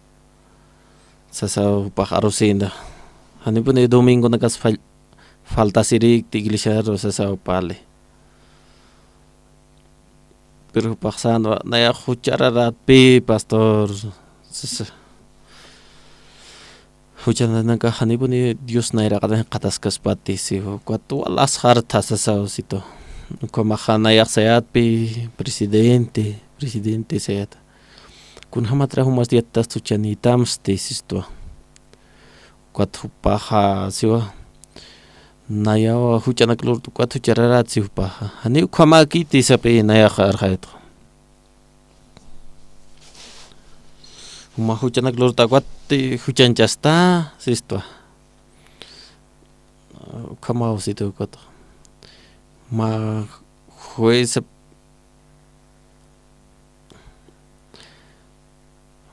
Sasaw jupax arusïna. Janipuni domingonakas fal-, faltasirïkti iglesiaru sasaw pali. Pero jupax sänwa, nayax juchararätpï, pastor, sasa. Juchanakax janipuni Dios nayraqatañ qhataskaspati, si, ukat wal asxartxa sasaw situ. Ukhamaxa nayax sayätpï, presidente, presidente sayäta. Kunjamatix jumas yattas juchanïtamsti sistwa. Ukat jupaxa siwa. Nayaw juch'anak lurt'ta ukat juchararätsti jupaxa. Janiw ukhamäkiti sapï nayaxa arxaytxa. Juma juch'anak lurt'ta ukat juchanchasta sistwa. Ukhamaw situ ukat. Mä jueza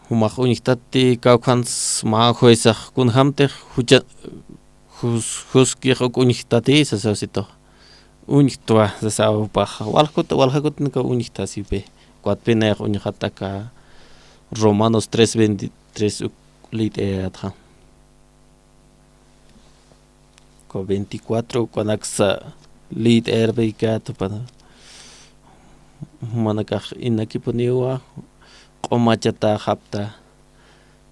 Jumax uñjtati kawkhans mä juezax kunjämtix jucha-, jus-, juskix uk uñjtati sasaw situ. Uñjtwa sasaw jupax. Walja kut-, walja kutinakaw uñjtasipi. Ukat pinayax uñjat aka Romanos tres veintitrés uk liyt'ayätxa. Uka veinticuatro ukanaksa liyt'ayarpaykäta, jupanakax inakipuniwa q'umachatäxapta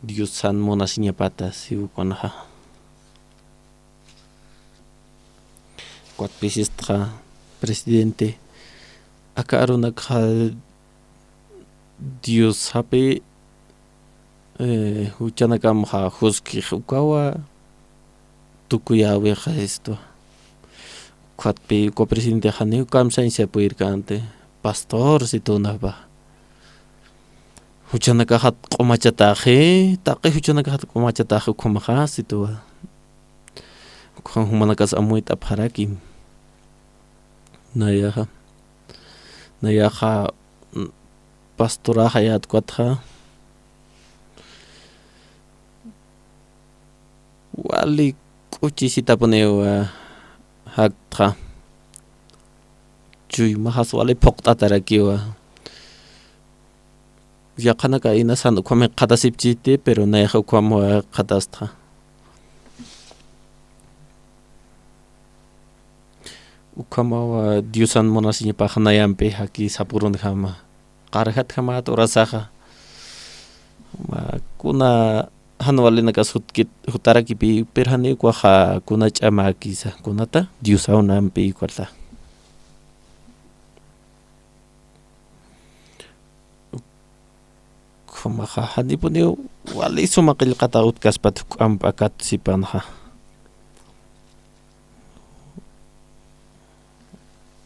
Diosan munasiñapata, si ukanxa. Ukat pisistxa presidente, aka arunakxa Dios japi, eh, juchanakamxa juskix ukawa tukuyäwixa esto. Ukatpi uka presidente janiw kamsañsa puyirkänti, pastor situnapa. juchanakaxat q'umachataxi, taqi juchanakaxat q'umachataxi ukhamaxa, sitiwa. Ukham jumanakas amuyt'apxarakim. Nayaxa. Nayaxa, mm, pastoraxayät ukatxa. Wali k'uchisitapuniwa jaktxa. Chuymaxas wali phuqt'atarakiwa. Yaqhanaka inasan ukham jikxatasipchiti, pero nayaxa ukham jikxatastxa. Ukhamawa Diosan munasiñapax nayampi jaki sapurunjama. Qarjatjamat urasaxa. Ma kuna jan walinakas jutkit, jutarakipï, pero janiw ukwaxa kuna ch'amäkisa, kunata Diosaw nampi ukarta. Ukhamaxa, janipuniw wali suma qillqata utjkaspat juk'amp akat sipanxa.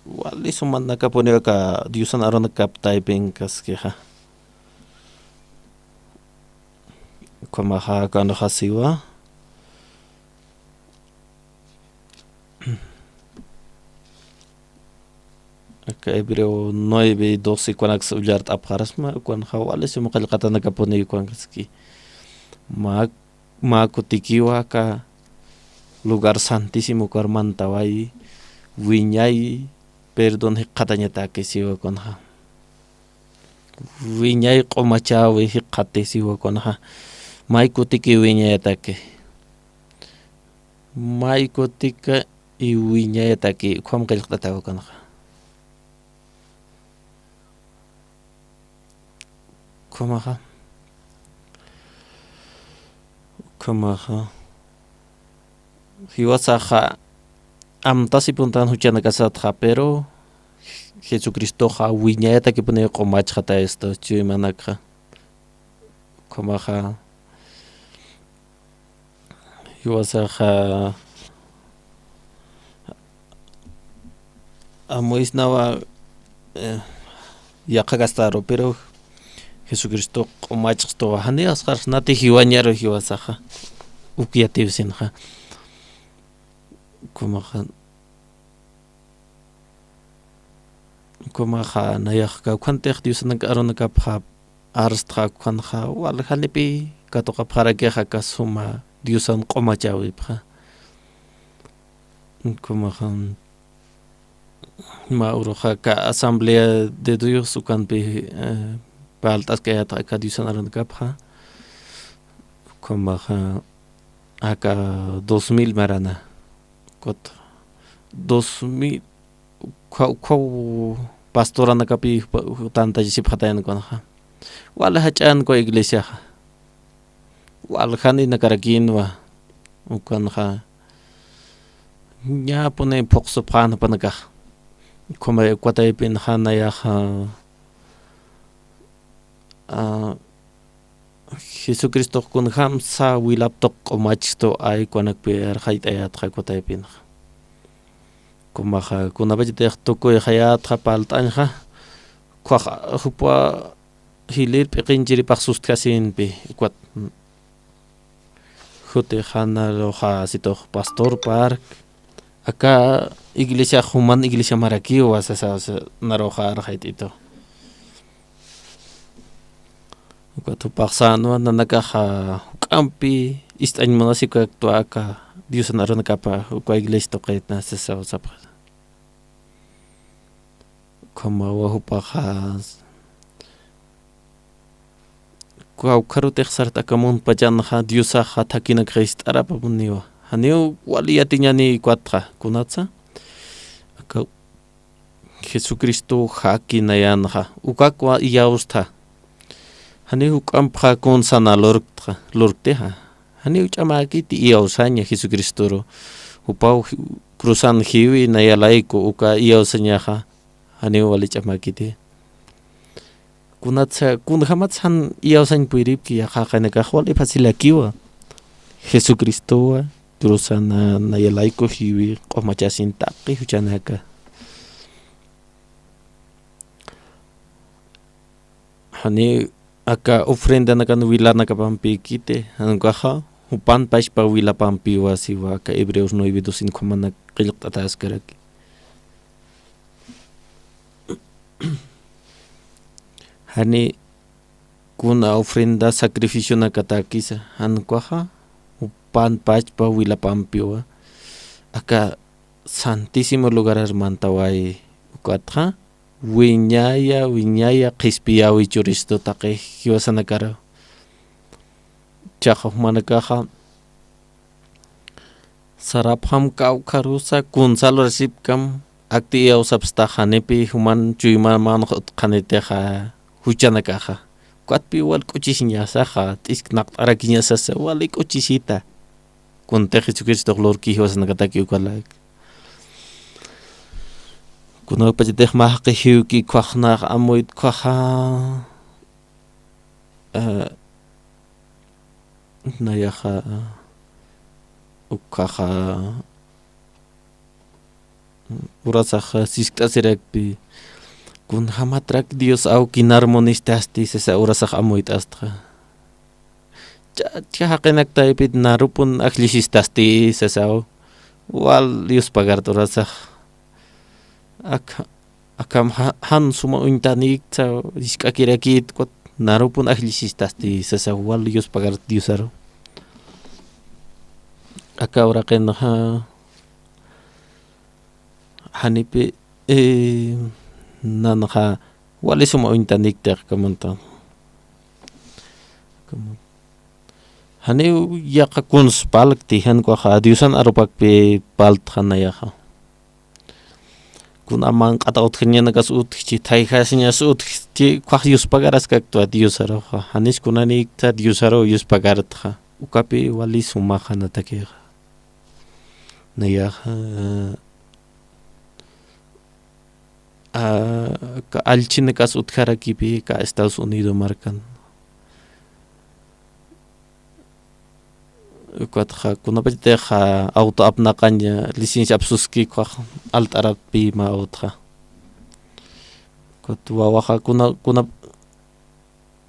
Wali sumanakapuniw aka Diosan arunakap taypinkaskixa. Ukhamaxa, akanxa siwa. Aka Hebreo nueve doce ukanaks ullart'apxarasma, ukanxa wali suma qillqatanakapuni ukankaski. Mä, mä kutikiwa aka lugar santísimo ukar mantawayi, wiñayi, perdón jikxatañataki siwa ukanxa. Wiñay q'umachäwi jikxati siwa ukanxa. May kutiki wiñayataki. May kutika iwiñayataki, ukham qillqt'atawa ukanxa. Ukhamaxa. Ukhamaxa. Jiwasaxa amtasipuntan juchanakasatxa, pero Jesucristoxa wiñayatakipuni q'umachxata esto, chuymanakxa. Ukhamaxa. Jiwasaxa amuysnawa, eh, yaqha gastaru, pero Jesucristo q'umachxstuwa, jani asxarsnati jiwañaru jiwasaxa, uk yatiw sinxa. Ukhamaxa. Ukhamaxa nayax kawkhantix Diosanak arunakapxa arstxa, ukhamaxa wal janipï katuqapxarakixa aka suma Diosan q'umachäwipxa. Ukhamaxa mä uruxa aka Asamblea de Dios ukanpï, eh, parlt'askayätxa aka Diosan arunakapxa. Ukhamaxa aka dos mil marana. Ukat dos mil, ukha-, ukhaw pastoranakapï jupa-, tantachisipxatayan ukanxa. Wal jach'an uka iglesiaxa. Wal janinakarakïnwa ukanxa. Ñäpuni phuqsupxän jupanakax. Ukhama uka taypinxa nayaxa, ah, Jesucristox kunjamsa wilap tuq q'umachstu ay ukanakpï arxayt'ayätxa uka taypinxa. Ukhamaxa kunapachatix tukuyxayätxa parlt'añxa, ukhax jupa jilïr p'iqinchiripax sustjasinpï, ukat. Jutix janaruxa situx pastor park, aka iglesiax juman iglesia marakiwa sasa, sasa naruxa arxayt'itu. Ukat jupax sänwa nanakaxa juk'ampi ist'añ munasipkaktwa aka Diosan arunakapa uka iglesia tuqitna sasa sapxi. Ukhamawa jupaxa, kawkharutix sart'akamupachanxa Diosaxa thakinakxa ist'arapapuniwa. Janiw wali yatiñäni ukatxa, kunatsa. Aka Jesucristo jaki nayanxa, ukakwa iyawstha. Janiw juk'ampxa kunsana lurktxa, lurktixa. Janiw ch'amäkiti iyawsaña Jesucristoru. Jupaw ji-, cruzan jiwi naya layku uka iyawsañaxa. Janiw wali ch'amäkiti. Kunatsa, kunjamatsa jan iyawsañ puyripki, yaqha jaqinakax wali facilakiwa. Jesucristowa cruzana naya layku jiwi q'umachasin taqi juchanaka. Janiw aka ofrendanakan wilanakapampïkiti, jan ukaxa jupan pachpa wilapampiwa siwa aka Hebreos nueve dos ukhamana qillqt'atäskaraki. Jani kuna ofrenda sacrificionakatakisa, jan ukaxa jupan pachpa wilapampiwa, aka Santísimo Lugarar mantaway ukatxa, wiñaya, wiñaya qhispiyäwi churistu taqi jiwasanakaraw. Chaxa jumanakaxa sarapxam kawkharusa kunsal lurasipkam, akti iyawsapstax janipi juman chuymamanx utjxanitixa juchanakaxa. Ukatpi wal k'uchisiñasaxa, t'isknaqt'arakiñasasa, wali k'uchisita. Kuntix Jesucristox lurki jiwasanakataki ukalak. Kunapachatix mä jaqi jiwki ukkhax nax amuyt ukkhaxa, eh, nayaxa, ukkhaxa, urasaxa siskt'asirakpi, kunjamatrak Dios awki nar munistasti sasa urasax amuyt'astxa. Chachkha jaqinak taypit narupun ajllisistasti sasaw, wal yuspagarta urasax. Ak-, akham ja-, jan suma uñtanïkta, jisk'akirakït, ukat narupun ajllisistasti sasaw, wal yuspagarta Diosaru. Aka uraqinxa, janipi, eh, nanxa wali suma uñtanïkta, akham uñtan. Janiw yaqha kuns parlkti, jan ukaxa Diosan arupakpi parltxa nayaxa. Kuna manq'at utjañanakas utjchi, thayjasiñas utjchi, ukkhax yuspagaraskaktwa Diosaruxa. Janis kunanïkta Diosaru yuspagartxa. Ukapi wali sumaxa natakixa. Nayaxa, a, ka allchhinakas utjarakipi ka Estados Unido markan. Ukatxa, kunapachatixa auto apnaqañ licencia apsuski ukkhax alt'araptpï mä awtxa. Ukat wawaxa kuna, kuna,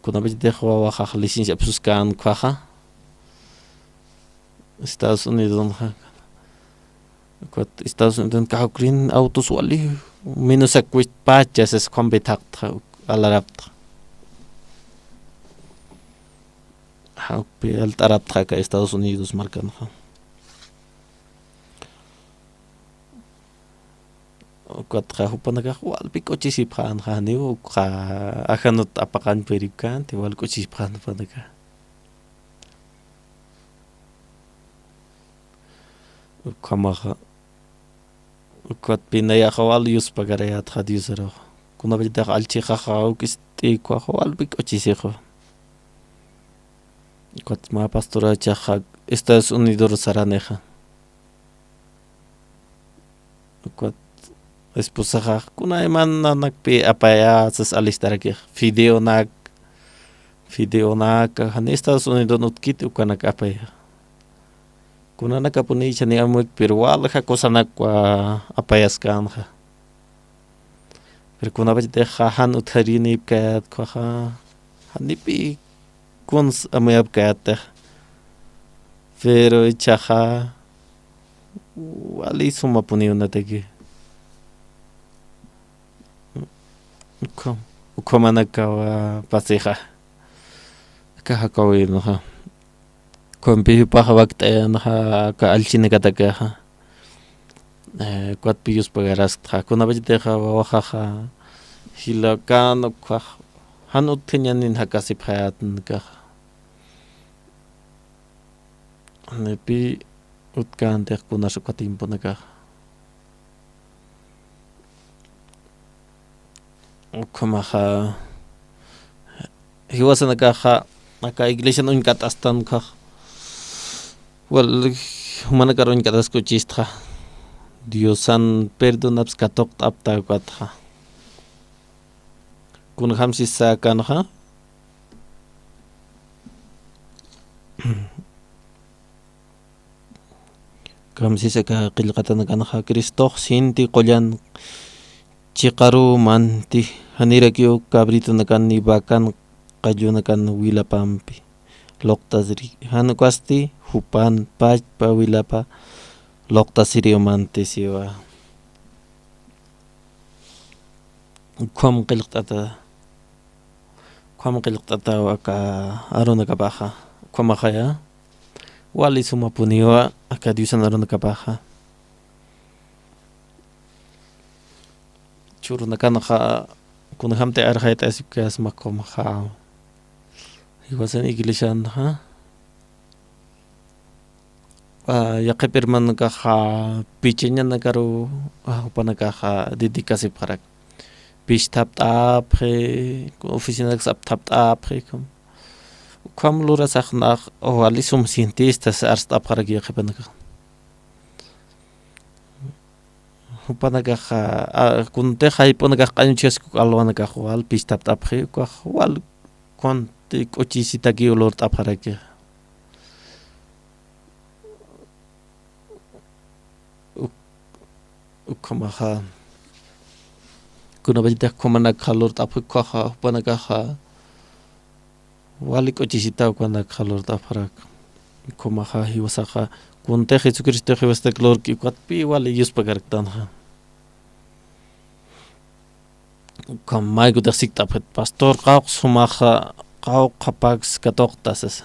kunapachatix wawaxax licencia apsuskän ukkhaxa. Estados Unidonxa. Ukat Estados Unidon kawkïrin autos wali, menos akwistpacha sas ukham thaqtxa, alaraptxa. Jawpi alt'araptxa aka Estados Unidos markanxa. Ukatxa jupanakax walpi k'uchisipxänxa, janiw ukxa ajanut apaqañ puripkänti, wal k'uchisipxän jupanakax. Ukhamaxa, ukatpi nayaxa wal yuspagarayätxa Diosaruxa. Kunapachatix allchhixaxa uk ist'i ukkhaxa walpi k'uchisixa. Ukat mä pastorachaxa Estados Unidor saranixa. Ukat esposaxa, kunayman nanakpi apayä sas alistaraki, fideonak, fideonak, jani Estados Unidon utkiti ukanak apayä. Kunanakapuni jichhani amuyki, pero walja cosanakwa apayaskänxa. Pero kunapachatix jan utjarinïpkayät ukkhaxa, janipï kuns amuyapkayättix. Pero jichhaxa wali sumapuniw nataki. Ukham, ukhamanakawa pasixa. Aka jakawinxa. Ukhampi jupax wakt'ayanxa aka allchhinakatakixa. Eh, ukatpi yuspagaraskta. Kunapachatixa wawaxaxa jilakän ukkhax jan utjañanin jakasipxayätnakaxa. Janipi utkäntix kunas uka tiemponakaxa. Ukhamaxa, jiwasanakaxa, aka iglesian uñkat'astan ukkhax, wal, jumanakar uñkat'ask'uchistxa, Diosan perdonapsa katuqt'apta ukatxa. Kunjam sisa akanxa, Kamsisa aka qillqatanakanxa, Cristox sinti qullan chiqaruw manti, janirakiw cabritanakan ni vacan qallwanakan wilapampi luqtasiri, jan ukasti jupan pachpa wilapa luqtasiriw mantisiwa. Ukham qillqt'ata, ukham qillqt'ataw aka arunakapaxa, ukhamaxaya wali sumapuniwa aka Diosan arunakapaxa. Churunakanaxa kunjamti arxayt'asipkasma ukhamaxa. Jiwasan iglesianxa, a, yaqhip hermanakaxa pichañanakaru, a, jupanakaxa dedicasipxarak. Pist'apt'apxi, oficinaksa apt'apt'apxi, ukham lurasax nax wali sum cientistas arst'apxarak yaqhipanakax. Jupanakaxa, a, kuntix jayp'unakax q'añuchasku alwanakax wal pist'apt'apxi, ukax wal kuntix k'uchisitakiw lurt'apxaraki. Uk-, ukhamaxa, kunapachatix ukhamanakxa lurt'apxi, ukaxa, jupanakaxa, wali k'uchisitaw ukanakxa lurt'apxarak. Ukhamaxa jiwasaxa, kuntix Jesucristo jiwasatak lurki ukatpï wali yuspakaraktanxa. Ukham maykutix sikt'apxit, pastor, qawqha sumaxa, qawqha paks katuqta sasa,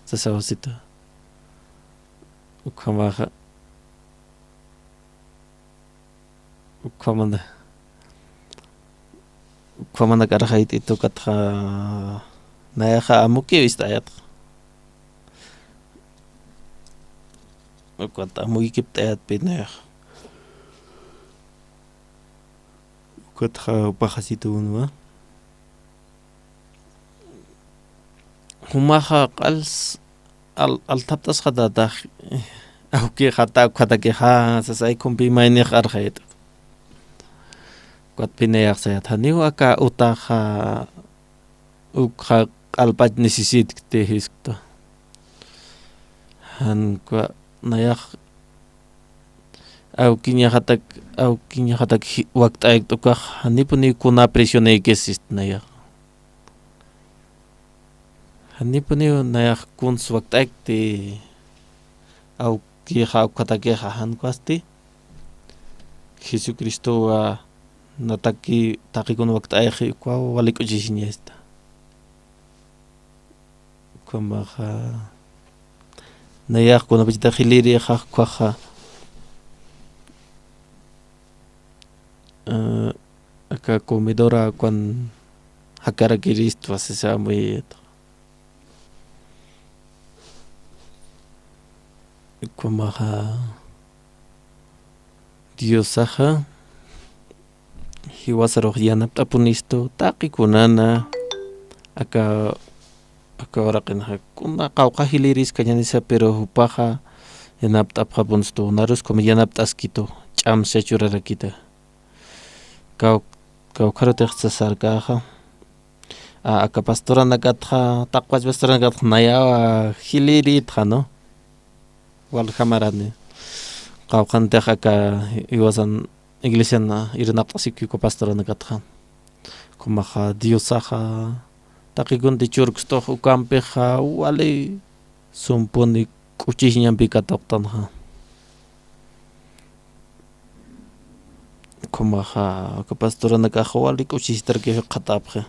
sasawasita. Ukhamaxa, ukhamana, ukhamanak arxayt'it ukatxa, nayaxa amukiw ist'ayatxa. Ukat amuykipt'ayatpï nayaxa. Ukatxa jupaxasituw, ¿no? Jumaxa q'als al-, althapt'asxatatax, awkixata, ukhatakixa, sasa, ay, ukhumpi maynix arxayt'it. Ukatpï nayax sayat, janiw aka utaxa, ukxa q'alpach necesitkti jiskta. Jan uka nayax awkiñaxatak, awkiñaxatak ji-, wakt'aykt ukax, janipuniw kuna presionaykis sist nayax. Janipuniw nayax kuns wakt'aykti, awkixa, ukhatakixa, jan ukasti Jesucristowa nataki taqikun wakt'ayxi, ukaw wali k'uchisiñasta. Ukhamaxa, nayax kunapachatix jilïrixa, ukaxa, eh, aka comedora ukan jakarakiristwa sasa amuyat. Ukhamaxa, Diosaxa jiwasarux yanapt'apunistu, taqi kunana, aka, aka uraqinxa, kuna qawqha jilïris kañanisa, pero jupaxa yanapt'apxapunistu, narus como yanapt'askitu, ch'amsa churarakita. Kaw-, kawkharutix sasarkaxa. A, aka pastoranakatxa, taqpach pastoranakatxa, nayaw jilïritxa, ¿no? Waljamarani. Qawqhantix aka jiwasan iglesian irnaqt'asipki uka pastoranakatxa. Ukhamaxa Diosaxa, taqi kunti churkstux ukampixa, wali sumpuni k'uchisiñampi katuqtanxa. Ukhamaxa, aka pastoranakaxa wali k'uchisitaraki jikxatapxi.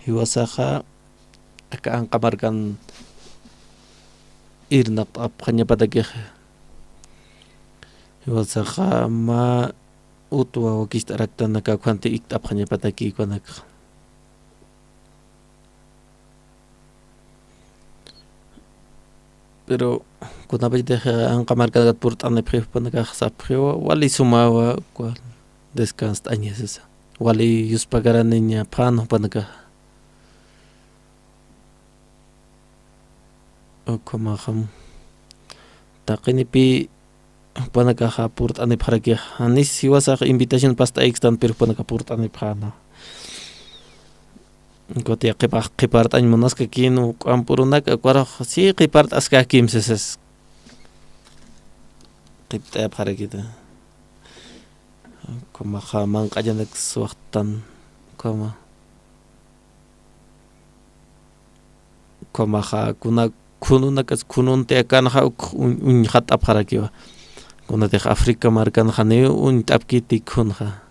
Jiwasaxa, aka anqa markan irnaqt'apxañapatakixa. Jiwasaxa, mä utwa wakist'araktan aka ukhanti ikt'apxañapataki ukanakxa. Pero kunapachatix anqa markanakat purt'anipxi, jupanakax sapxiwa, wali sumawa, uka descanst'aña sasa. Wali yuspagaraniña phan jupanakaxa. Ukhamaxam, taqinipï jupanakaxa purt'anipxarakix, janis jiwasax invitación past'ayktan, pero jupanakax purt'anipxäna. Kutiya qhipax qhipart'añ munaskakïn, k'ampurunaka, ukarux si qhipart'askakim sisas. Qhipt'ayapxarakita. Ukhamaxa manq'añanak suwxtan, ukhama. Ukhamaxa kuna khununakasa khununti akanxa uk uñ-, uñxat'apxarakiwa. Kunatix África markanxa ni uñt'apkiti khunxa.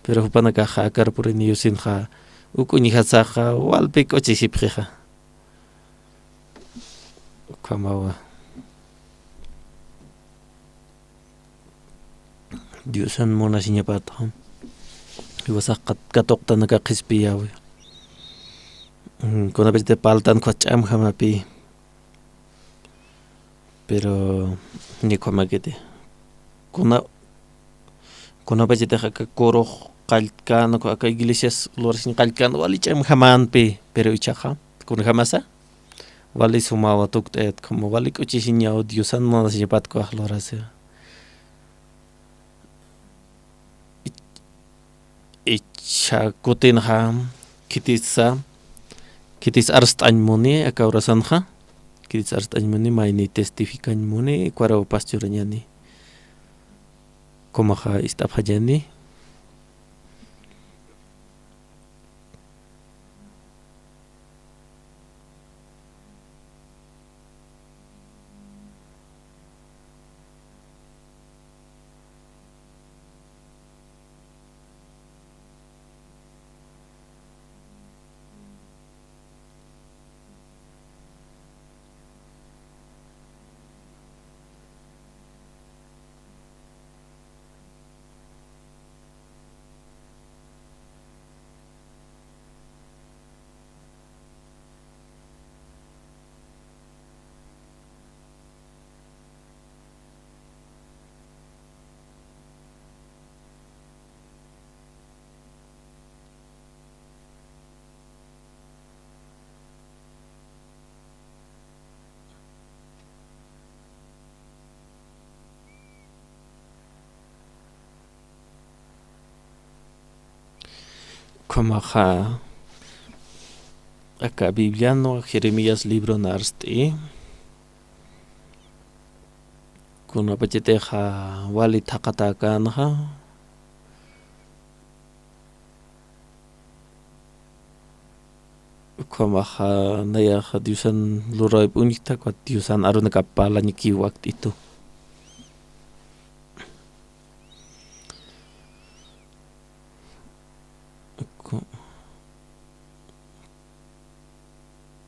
Pero jupanakaxa akar puriniw sinxa uk uñjasaxa walpi k'uchisipxixa. Ukhamawa. Diosan munasiñapatxa jiwasax kat-, katuqtanaka qhispiyäwi. Mm, kunapachati parltan ukhas ch'amjamapi. Pero ni ukhamakiti. Kuna, kunapachatix aka corux qalltkan, aka iglesias lurasiñ qalltkan wali ch'amjamänpi, pero ichhaxa kunjamasa wali sumawa tukt'ayät, como wali k'uchisiñaw Diosan munasiñapat ukax lurasi. Ich-, ichha kutinxa, khitisa, khitis arst'añ muni, aka urasanxa, khitis arst'añ muni, mayni testificañ muni, ukharaw pastoryañani. Ukhamaxa ist'apxañani. Ukhamaxa, aka Biblianwa Jeremías libron arst'i. Kunapachatixa wali thaqhatäkänxa. Ukhamaxa nayaxa Diosan luräwip uñjta, ukat Diosan arunakap parlañakiw wakt'itu. Ku-,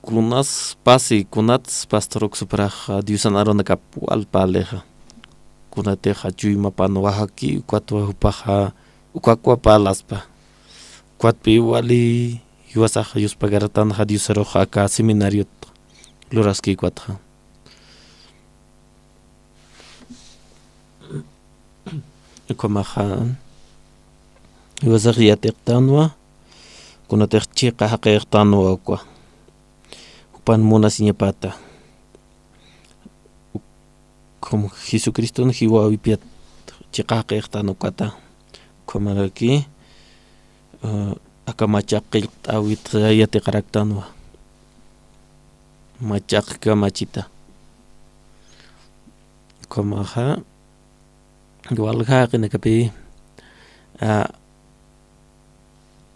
kunas pasi, kunats pastor uksuparax Diosan arunakap wal parlixa. Kunatixa chuymapan wajaki, ukatwa jupaxa ukakwa parlaspa. Ukatpï wali jiwasax yuspagartanxa Diosarux aka seminariot luraski ukatxa. Ukhamaxa jiwasax yatiqtanwa, kunatix chiqa jaqïxtanwa uka. Jupan munasiñapata. Ukham Jesucriston jiwäwipiyat chiqa jaqïxtan ukata. Ukhamaraki, eh, aka machaq qillqt'äwit yatiqaraktanwa. Machaq kamachita. Ukhamaxa, walja jaqinakapï, a,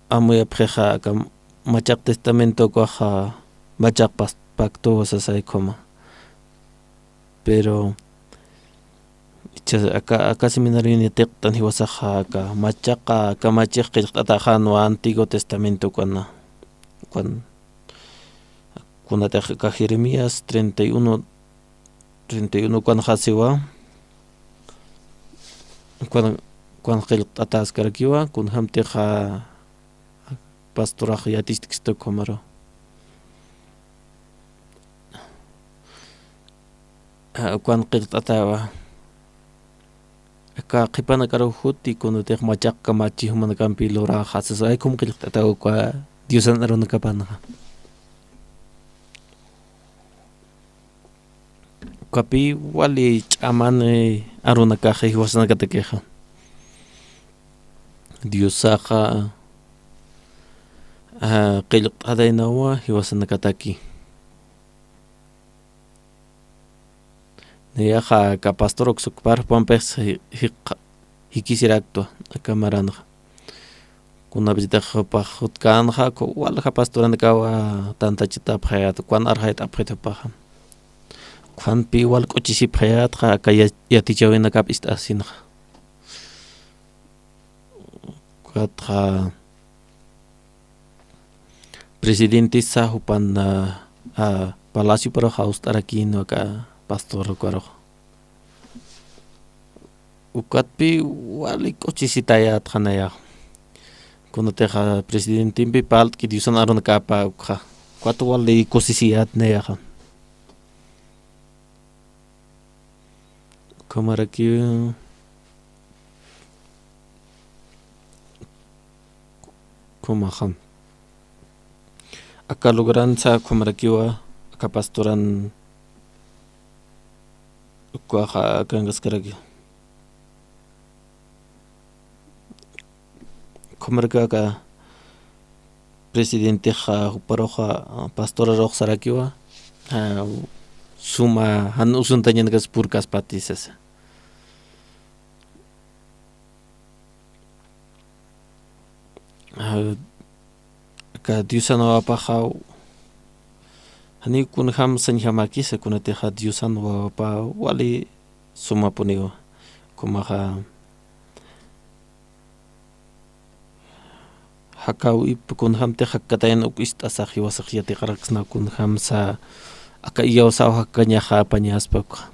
amuyapxixa aka machaq testamento ukaxa machaq pas-, pacto sasay ukhama. Pero, ichha aka, aka seminario yatiqtan jiwasaxa aka machaqa, aka machaq qillqt'ataxänwa Antiguo Testamento ukana. Ukan, kunatix aka Jeremías treinta y uno, treinta y uno ukanxa siwa. Ukan, ukan qillqt'ataskarakiwa, kunjamtixa pastorax yaticht'kista ukhamaru. A, ukan qillqt'atawa. Aka qhipanakaru juti kunatix machaq kamachi jumanakampi luraxa sasa, ay ukham qillqt'atawa uka Diosan arunakapanxa. Ukapï wali ch'aman, eh, arunakaxi jiwasanakatakixa. Diosaxa, ah, qillqt'ataynawa jiwasanakataki. Nayaxa aka pastor uksukpar jupampix ji-, jik-, jikisiraktwa aka maranxa. Kunapachatix jupax jutkänxa, ku-, walja pastoranakawa tantachitapxayät, ukan arxayt'apxit jupaxa. Ukhampi wal k'uchisipxayätxa, aka ya-, yatichäwinakap ist'asinxa. Ukatxa presidentisa jupan, a, a, palacioparux jawst'arakïnwa aka pastor ukarux. Ukatpi wali k'uchisitayätxa nayax. Kunatixa presidentempi parlt'ki Diosan arunakapa ukxa. Ukat wali kusisiyät nayaxa. Ukhamarakiw, ukhamaxa. Aka lugaransa ukhamarakiwa, aka pastoran ukaxa akankaskaraki. Ukhamaraki aka presidentexa, juparuxa, pastorarux sarakiwa, a, suma jan usuntañanakas purkaspati sasa. A, aka Diosan wawapaxa, janiw kunjam sañjamäkisa, kunatixa Diosan wawapa wali sumapuniwa. Ukhamaxa, jakäwip kunjamtix jakkatayan uk ist'asax jiwasax yatiqaraksnaw kunjamsa aka iyawsaw jakkañaxa apañaspa ukxa.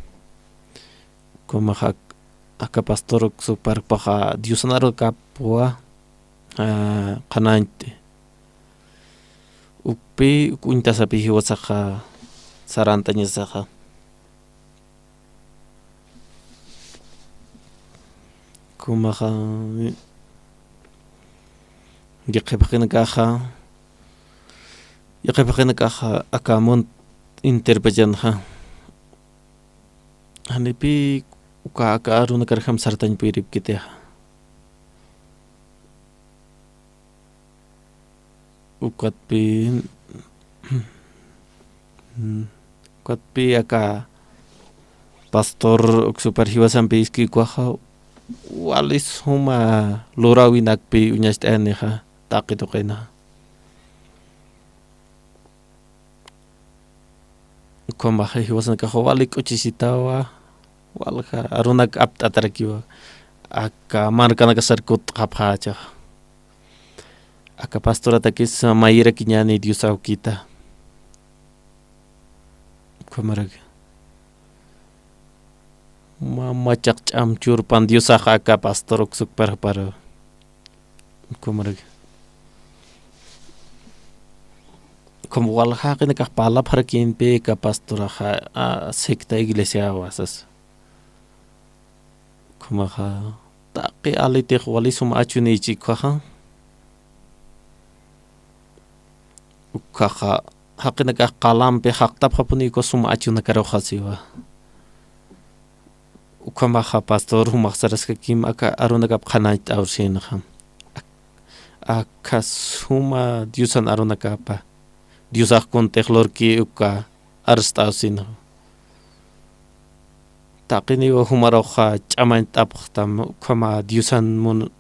Ukhamaxa aka pastor uksuparpaxa Diosan arunakapwa, a, qhanañcht'i. Ukpi, uk uñtasapi jiwasaxa sarantañasaxa. Ukhamaxa, yaqhip jaqinakaxa, yaqhip jaqinakaxa aka munt enteropachanxa. Janipï uka aka arunakarjam sartañ puripkitixa. Ukatpï, ukatpï aka pastor uksupar jiwasampi iskïkwaxa, wali suma lurawinakpï uñacht'ayanixa, taqi tuqina. Ukhamaxa jiwasanakaxa wali k'uchisitawa, walja arunak apt'atarakiwa, aka markanakasar kut'xapxächa. Aka pastoratakis mayirakiñäni Dios awkita. Ukhamaraki. Mä machaq ch'am churpan Diosax aka pastor uksukpar juparu. Ukhamaraki. Ukham walja jaqinakax parlapxarakïnpï aka pastoraxa, a, secta iglesiawa sas. Ukhamaxa, taqi alitix wali suma achunïchi ukhaxa. Ukhaxa, jaqinakax qalampi jaqtapxapunïkwa suma achunakaruxa siwa. Ukhamaxa pastor jumax saraskakim aka arunakap qhanañcht'awsïnxa. Ak-, aka suma Diosan arunakapa. Diosax kuntix lurki uka arst'awsïnxa. Taqiniw jumaruxa ch'amañt'apxtam, ukhama Diosan mun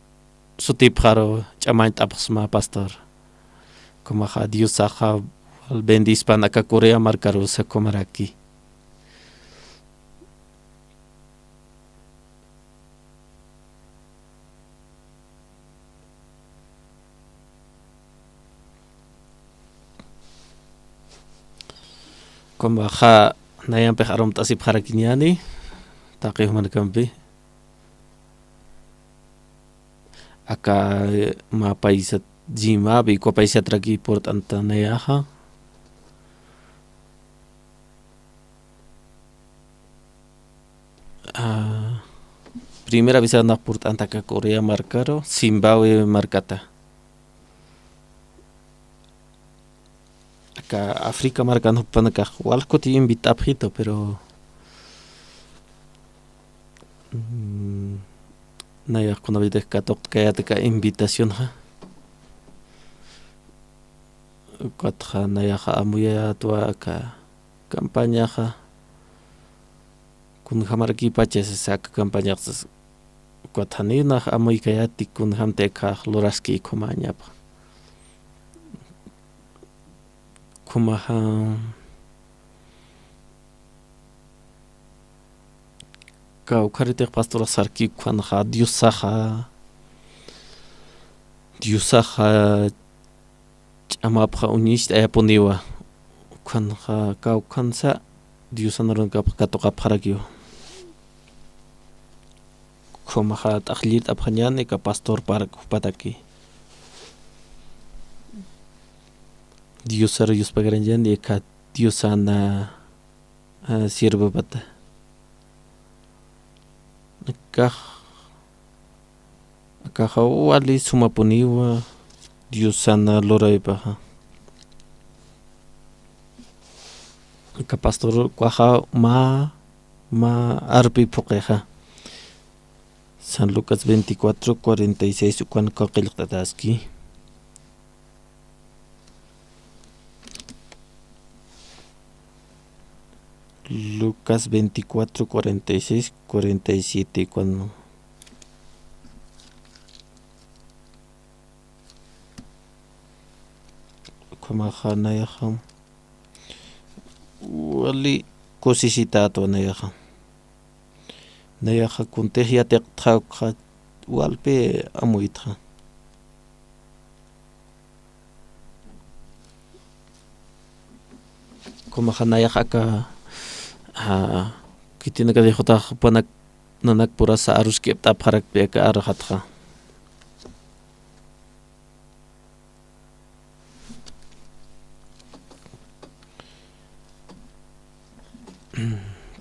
sutipxaru ch'amañt'apxsma pastor. Ukhamaxa Diosaxa wal bendispan aka Corea markarusa ukhamaraki. Ukhamaxa nayampix arumt'asipxarakiñäni, taqi jumanakampi. Aka mä paysat, Zimbabue, ukwa paysatraki purt'anta nayaxa. A, primera vez nax purt'anta aka Corea markaru, Zimbabue markata. Aka África markan jupanakax wal kuti invit'apxitu, pero, mm, nayax kunapachatix katuqt'kayät aka invitacionxa. Ukatxa nayaxa amuyätwa aka campañaxa. Kunjamarakipacha sasa aka campañax sasa. Ukat janiw nax amuykayäti kunjamtï akax luraski ukhamäñapa. Ukhamaxa, kawkharutix pastorax sarki ukkhanxa Diosaxa, Diosaxa ch'amapxa uñist'ayapuniwa. Ukkhanxa, kawkhansa Diosan arunakapxa katuqapxarakiwa. Ukhamaxa t'aqllirt'apxañäni aka pastorpar jupataki. Diosar yuspagarañäni aka Diosan, ah, siervopata. Akax, akaxa wali sumapuniwa Diosan luraypaxa. Aka pastor ukaxa mä, mä arpi phuqixa. San Lucas veinticuatro cuarenta y seis ukan qillqt'ataski. Lucas veinticuatro cuarenta y seis, cuarenta y siete, cuando ukhamaxa nayaxa wali kusisitätwa nayaxa. Nayaxa kuntix yatiqtxa ukxa walpi amuytxa. Ukhamaxa nayax aka, ah, khitinakatix jupanak nanakpurasa aruskipt'apxarakpi aka arxatxa.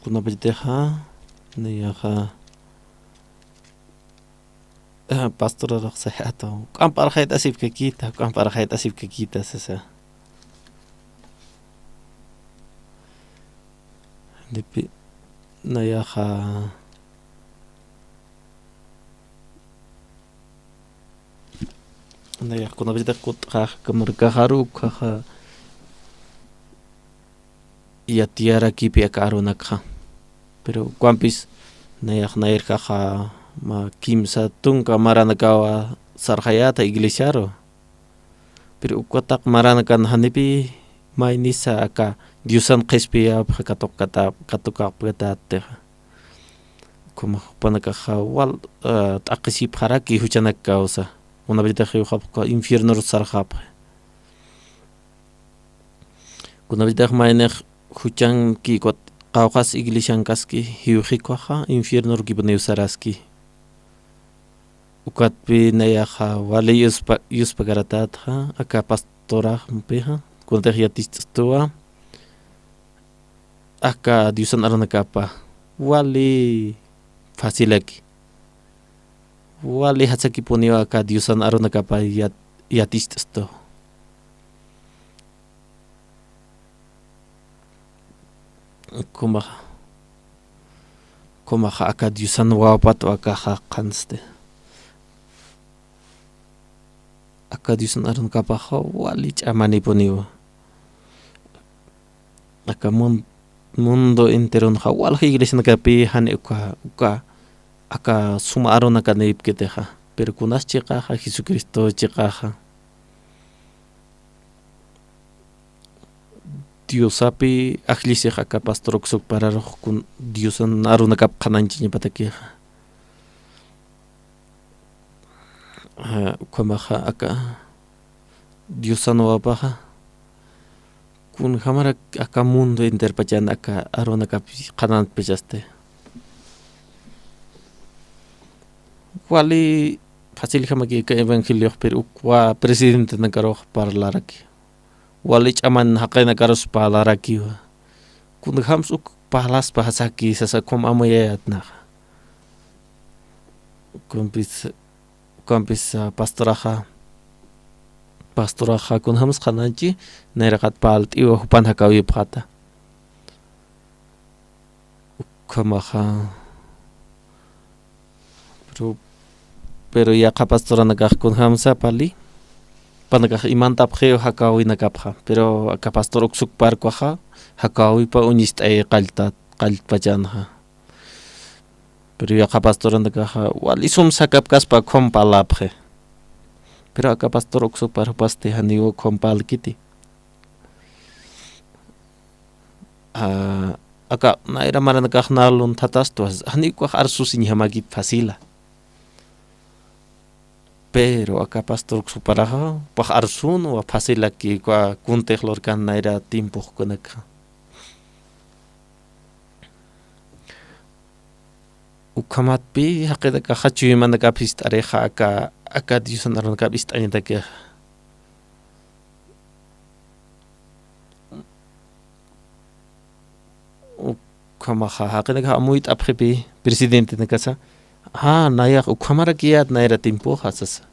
Kunapachatixa, nayaxa, ah, pastorarux sayäta, juk'amp arxayt'asipkakïta, juk'amp arxayt'asipkakïta, sasa. Lipi, nayaxa, nayax kunapachatix kut'xax aka markaxaru, ukhaxa yatiyarakipi aka arunakxa. Pero ukhampis nayax nayraxa mä kimsa tunka maranakawa sarxayäta iglesiaru. Pero uka taqi maranakan janipi maynisa aka Diosan qhispiyapxa katuqkata-, katukapkatätixa. Ukhamax jupanakaxa wal, ah, t'aqhisipxaraki juchanak kawsa. Kunapachatix jiwxapxi uka infiernoru sarxapxi. Kunapachatix maynix juchanki ukat qawqhas iglesiankaski jiwxi ukhaxa infiernurukipuniw saraski. Ukatpi nayaxa wali yuspa-, yuspagaratätxa, aka pastoraxpixa, kunatix yaticht'astuwa, aka Diosan arunakapa, wali facilaki. Wali jatsakipuniwa aka Diosan arunakapa yat-, yaticht'astuwa. Ukhamaxa, ukhamaxa aka Diosan wawapatwa akaxa qhansti. Aka Diosan arunakapaxa wali ch'amanipuniwa. Aka mun-, mundo enteronxa walja iglesianakapi jani uka, uka, aka suma arunakanïpkitixa. Pero kunas chiqaxa, Jesucristo chiqaxa. Diosapi ajllisix aka pastor uksukpararux kun-, Diosan arunakap qhanañchañapatakixa. Ah, ukhamaxa aka Diosan wawapaxa, kunjamarak aka mundo enterpachan aka arunakap qhanantpachasti. Wali faciljamaki aka evangeliox, pero ukwa presidentenakarux parlaraki. Wali ch'aman jaqinakarus parlarakiwa. Kunjams uk parlaspa jasaki sasa ukham amuyayät naxa. Ukhampis, ukhampis, ah, pastoraxa, pastoraxa kunjams qhanañchi, nayraqat parlt'iwa jupan jakäwipxäta. Ukhamaxa, pero, pero yaqha pastoranakax kunjamsa pali, jupanakax imantapxiw jakäwinakapxa, pero aka pastor uksukpar ukhaxa, jakäwipa uñist'ayi qallta-, qalltpachanxa. Pero yaqha pastoranakaxa wali sum sakapkaspa ukham parlapxi. Pero aka pastor uksupar jupasti janiw ukham parlkiti. Ah, aka nayra maranakax nä lunthatastwa, janiw ukax arsusiñjamäkit facila. Pero aka pastor uksuparaxa, jupax arsunwa facilaki uka kuntix lurkan nayra tiempox kunakxa. Ukhamatpï, jaqinakaxa chuymanakap jist'arixa aka, aka Diosan arunakap ist'añatakixa. Ukhamaxa, jaqinakax amuyt'apxipï presidentenakasa. Ah, nayax ukhamarakiyät nayra tiempoxa sasa.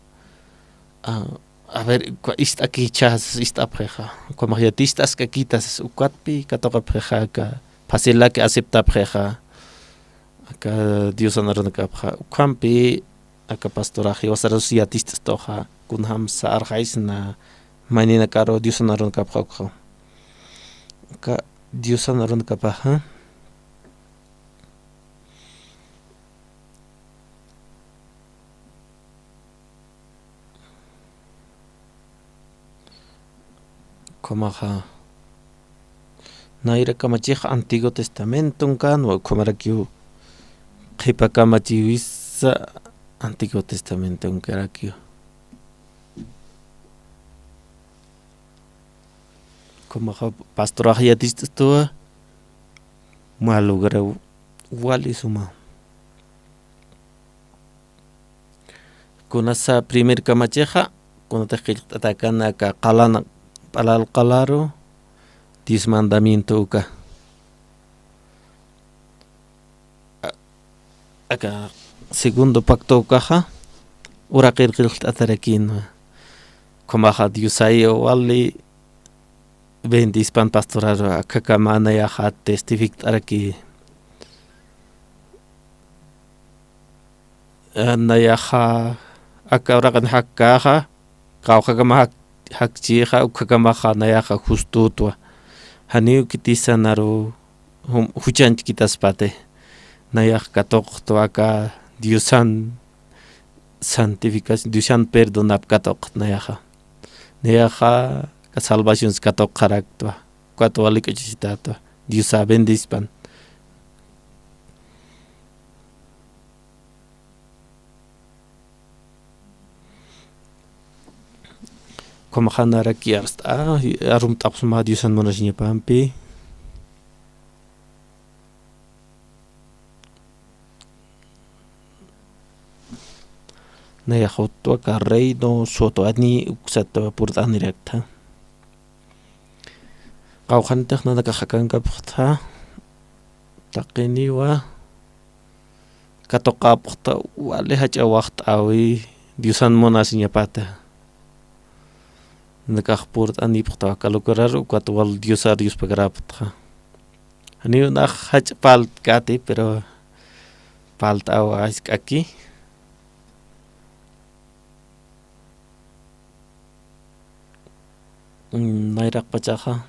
Ah, a ver, uka ist'akicha sasa, ist'apxixa. Ukhamax yatist'askakita sasa, ukatpï katuqapxixa, aka facilaki aceptapxixa. Aka Diosan arunakapxa. Ukhampï, aka pastorax jiwasarus yatist'astuxa, kunjamsa arxaysna, mayninakaru Diosan arunakapxa ukxa. Aka Diosan arunakapaxa. Ukhamaxa, nayra kamachix Antiguo Testamenton känwa, ukhamarakiw qhipa kamachiwisa Antiguo Testamenton karakiw. Ukhamaxa pastorax yatist'astuwa, mä lugar wali suma. Kunasa primer kamachixa, kunatix qillqt'atäkana aka qalan p'alal qalaru, diez mandamiento uka. A-, aka segundo pacto ukaxa, uraqir qillqt'atarakïnwa. Ukhamaxa Diosayi wali bendispan pastoraru, akhakama nayaxa testifikt'araki. Eh, nayaxa aka uraqin jakkäxa, qawqhakama jak-, jakchïxa, ukkhakamaxa nayaxa justutwa. Janiw khitisa naru jum-, juchanchkitaspati. Nayax katuqtwa aka Diosan santificación, Diosan perdonap katuqt nayaxa. Nayaxa aka salvación katuqxaraktwa. Ukat wali k'uchisitätwa. Diosa bendispan. Ukhamaxa naraki arst'a, arumt'apxsma Diosan munasiñapampi. Nayax utwa aka reino soto ani uksat purt'aniraktha. Qawqhanitix nanakax jakankapxtha, taqiniwa katuqapxta wali jach'a waxt'äwi Diosan munasiñapata. Nanakax purt'anipxta aka lugararu, ukat wal Diosar yuspagarapxta. Janiw nax jach'a parltkäti, pero parlt'awa jisk'aki. Mm, nayraqpachaxa.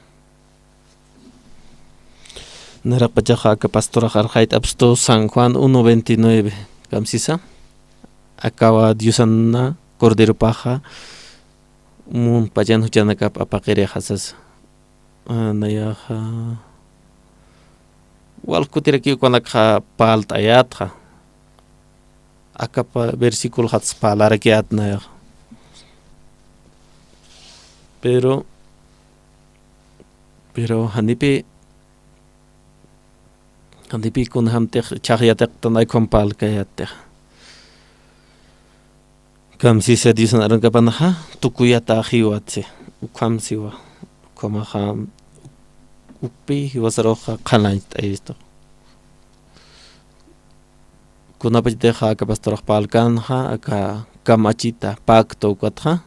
Nayraqpachaxa aka pastorax arxayt'apstu San Juan uno veintinueve, kamsisa. Akawa Diosana Corderopaxa, munpachan juchanakap apaqirixa sasa. Ah, nayaxa wal kutirakiw kunakxa parlt'ayätxa. Aka pa-, versiculo jatsa parlarakiyät nayaxa. Pero, pero janipï, janipï kunjamtix chhaqyatiqtan ay ukham parlkayättix. Kamsisa Diosan arunakapanxa, tukuyatäxiwatsi, ukham siwa, ukhamaxa, ukpï jiwasaruxa qhanañcht'ayistu. Kunapachatixa aka pastorax parlkänxa, aka kamachita, pacto ukatxa.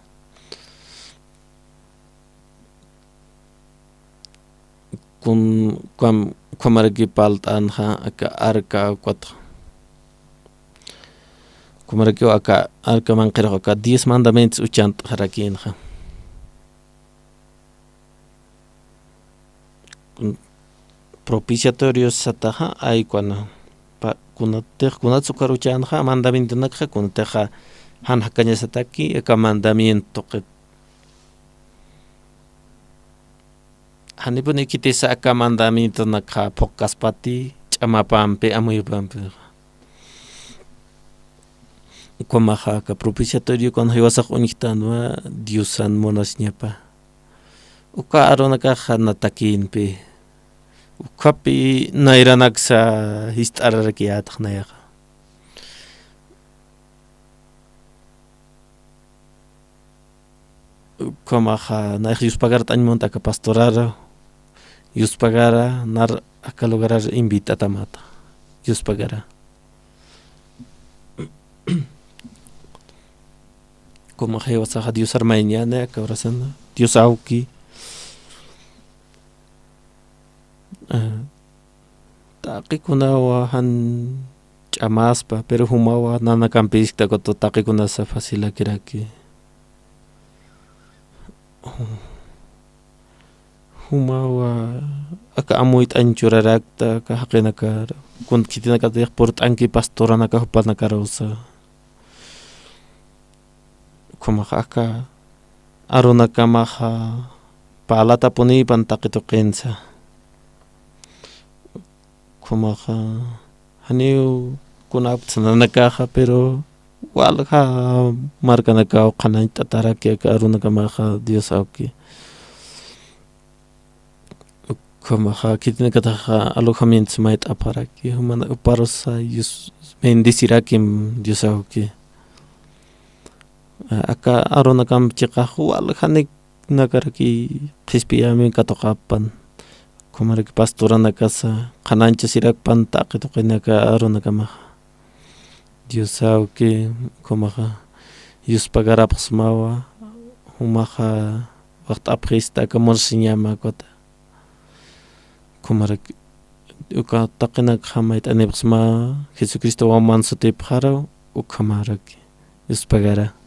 Kun-, kam-, ukhamaraki parlt'änxa aka arca ukatxa. Ukhamarakiw aka arca manqhirux aka diez mandamientos uchant'xarakïnxa. Kun-, propiciatorio sataxa, ay ukana. Pa-, kunatix, kunats ukar uchänxa, mandamientonakxa, kunatixa jan jakañasataki, aka mandamiento tuqit. Janipuni khitisa aka mandamientonakxa phuqkaspati, ch'amapampi, amuyupampi. Ukhamaxa aka propiciatorio kun jiwasax uñjtanwa Diosan munasiñapa. Uka Aaronakaxa natakïnpi. Ukhapi nayranaksa jist'ararakiyätax nayaxa. Ukhamaxa, nayax yuspagart'añ munta aka pastoraru, yuspagara, nar aka lugarar invit'atamata, yuspagara. Ukhamaxa jiwasaxa Diosar mayñäni aka urasana, Dios awki. Ah, taqikunawa jan ch'amaspa, pero jumawa nanakampiskta, ukat taqikunasa facilakiraki. Jumawa aka amuyt'añ churarakta, aka jaqinakar, kun khitinakatix purt'anki pastoranaka jupanakarusa. Ukhamaxa aka Aaronakamaxa parlatapunipan taqi tuqinsa. Ukhamaxa janiw kunaptsa nanakaxa, pero walja markanakaw qhanañt'ataraki aka Aaronakamaxa Dios awki. Ukhamaxa khitinakataxa alojamientos mayt'apxaraki, jumana uparusa Dios bendecirakim Dios awki. Aka Aaronakamp chiqax waljanik nakaraki qhispiyämi katuqapan. Ukhamaraki pastoranakasa qhanañchasirakpan taqi tuqinaka Aaronakamaxa. Dios awki, ukhamaxa yuspagarapxsmawa, jumaxa waxt'apxista aka munasiñama ukat. Ukhamaraki uka taqinakxa mayt'anipxsma Jesucristo waman sutipxaru, ukhamaraki yuspagara.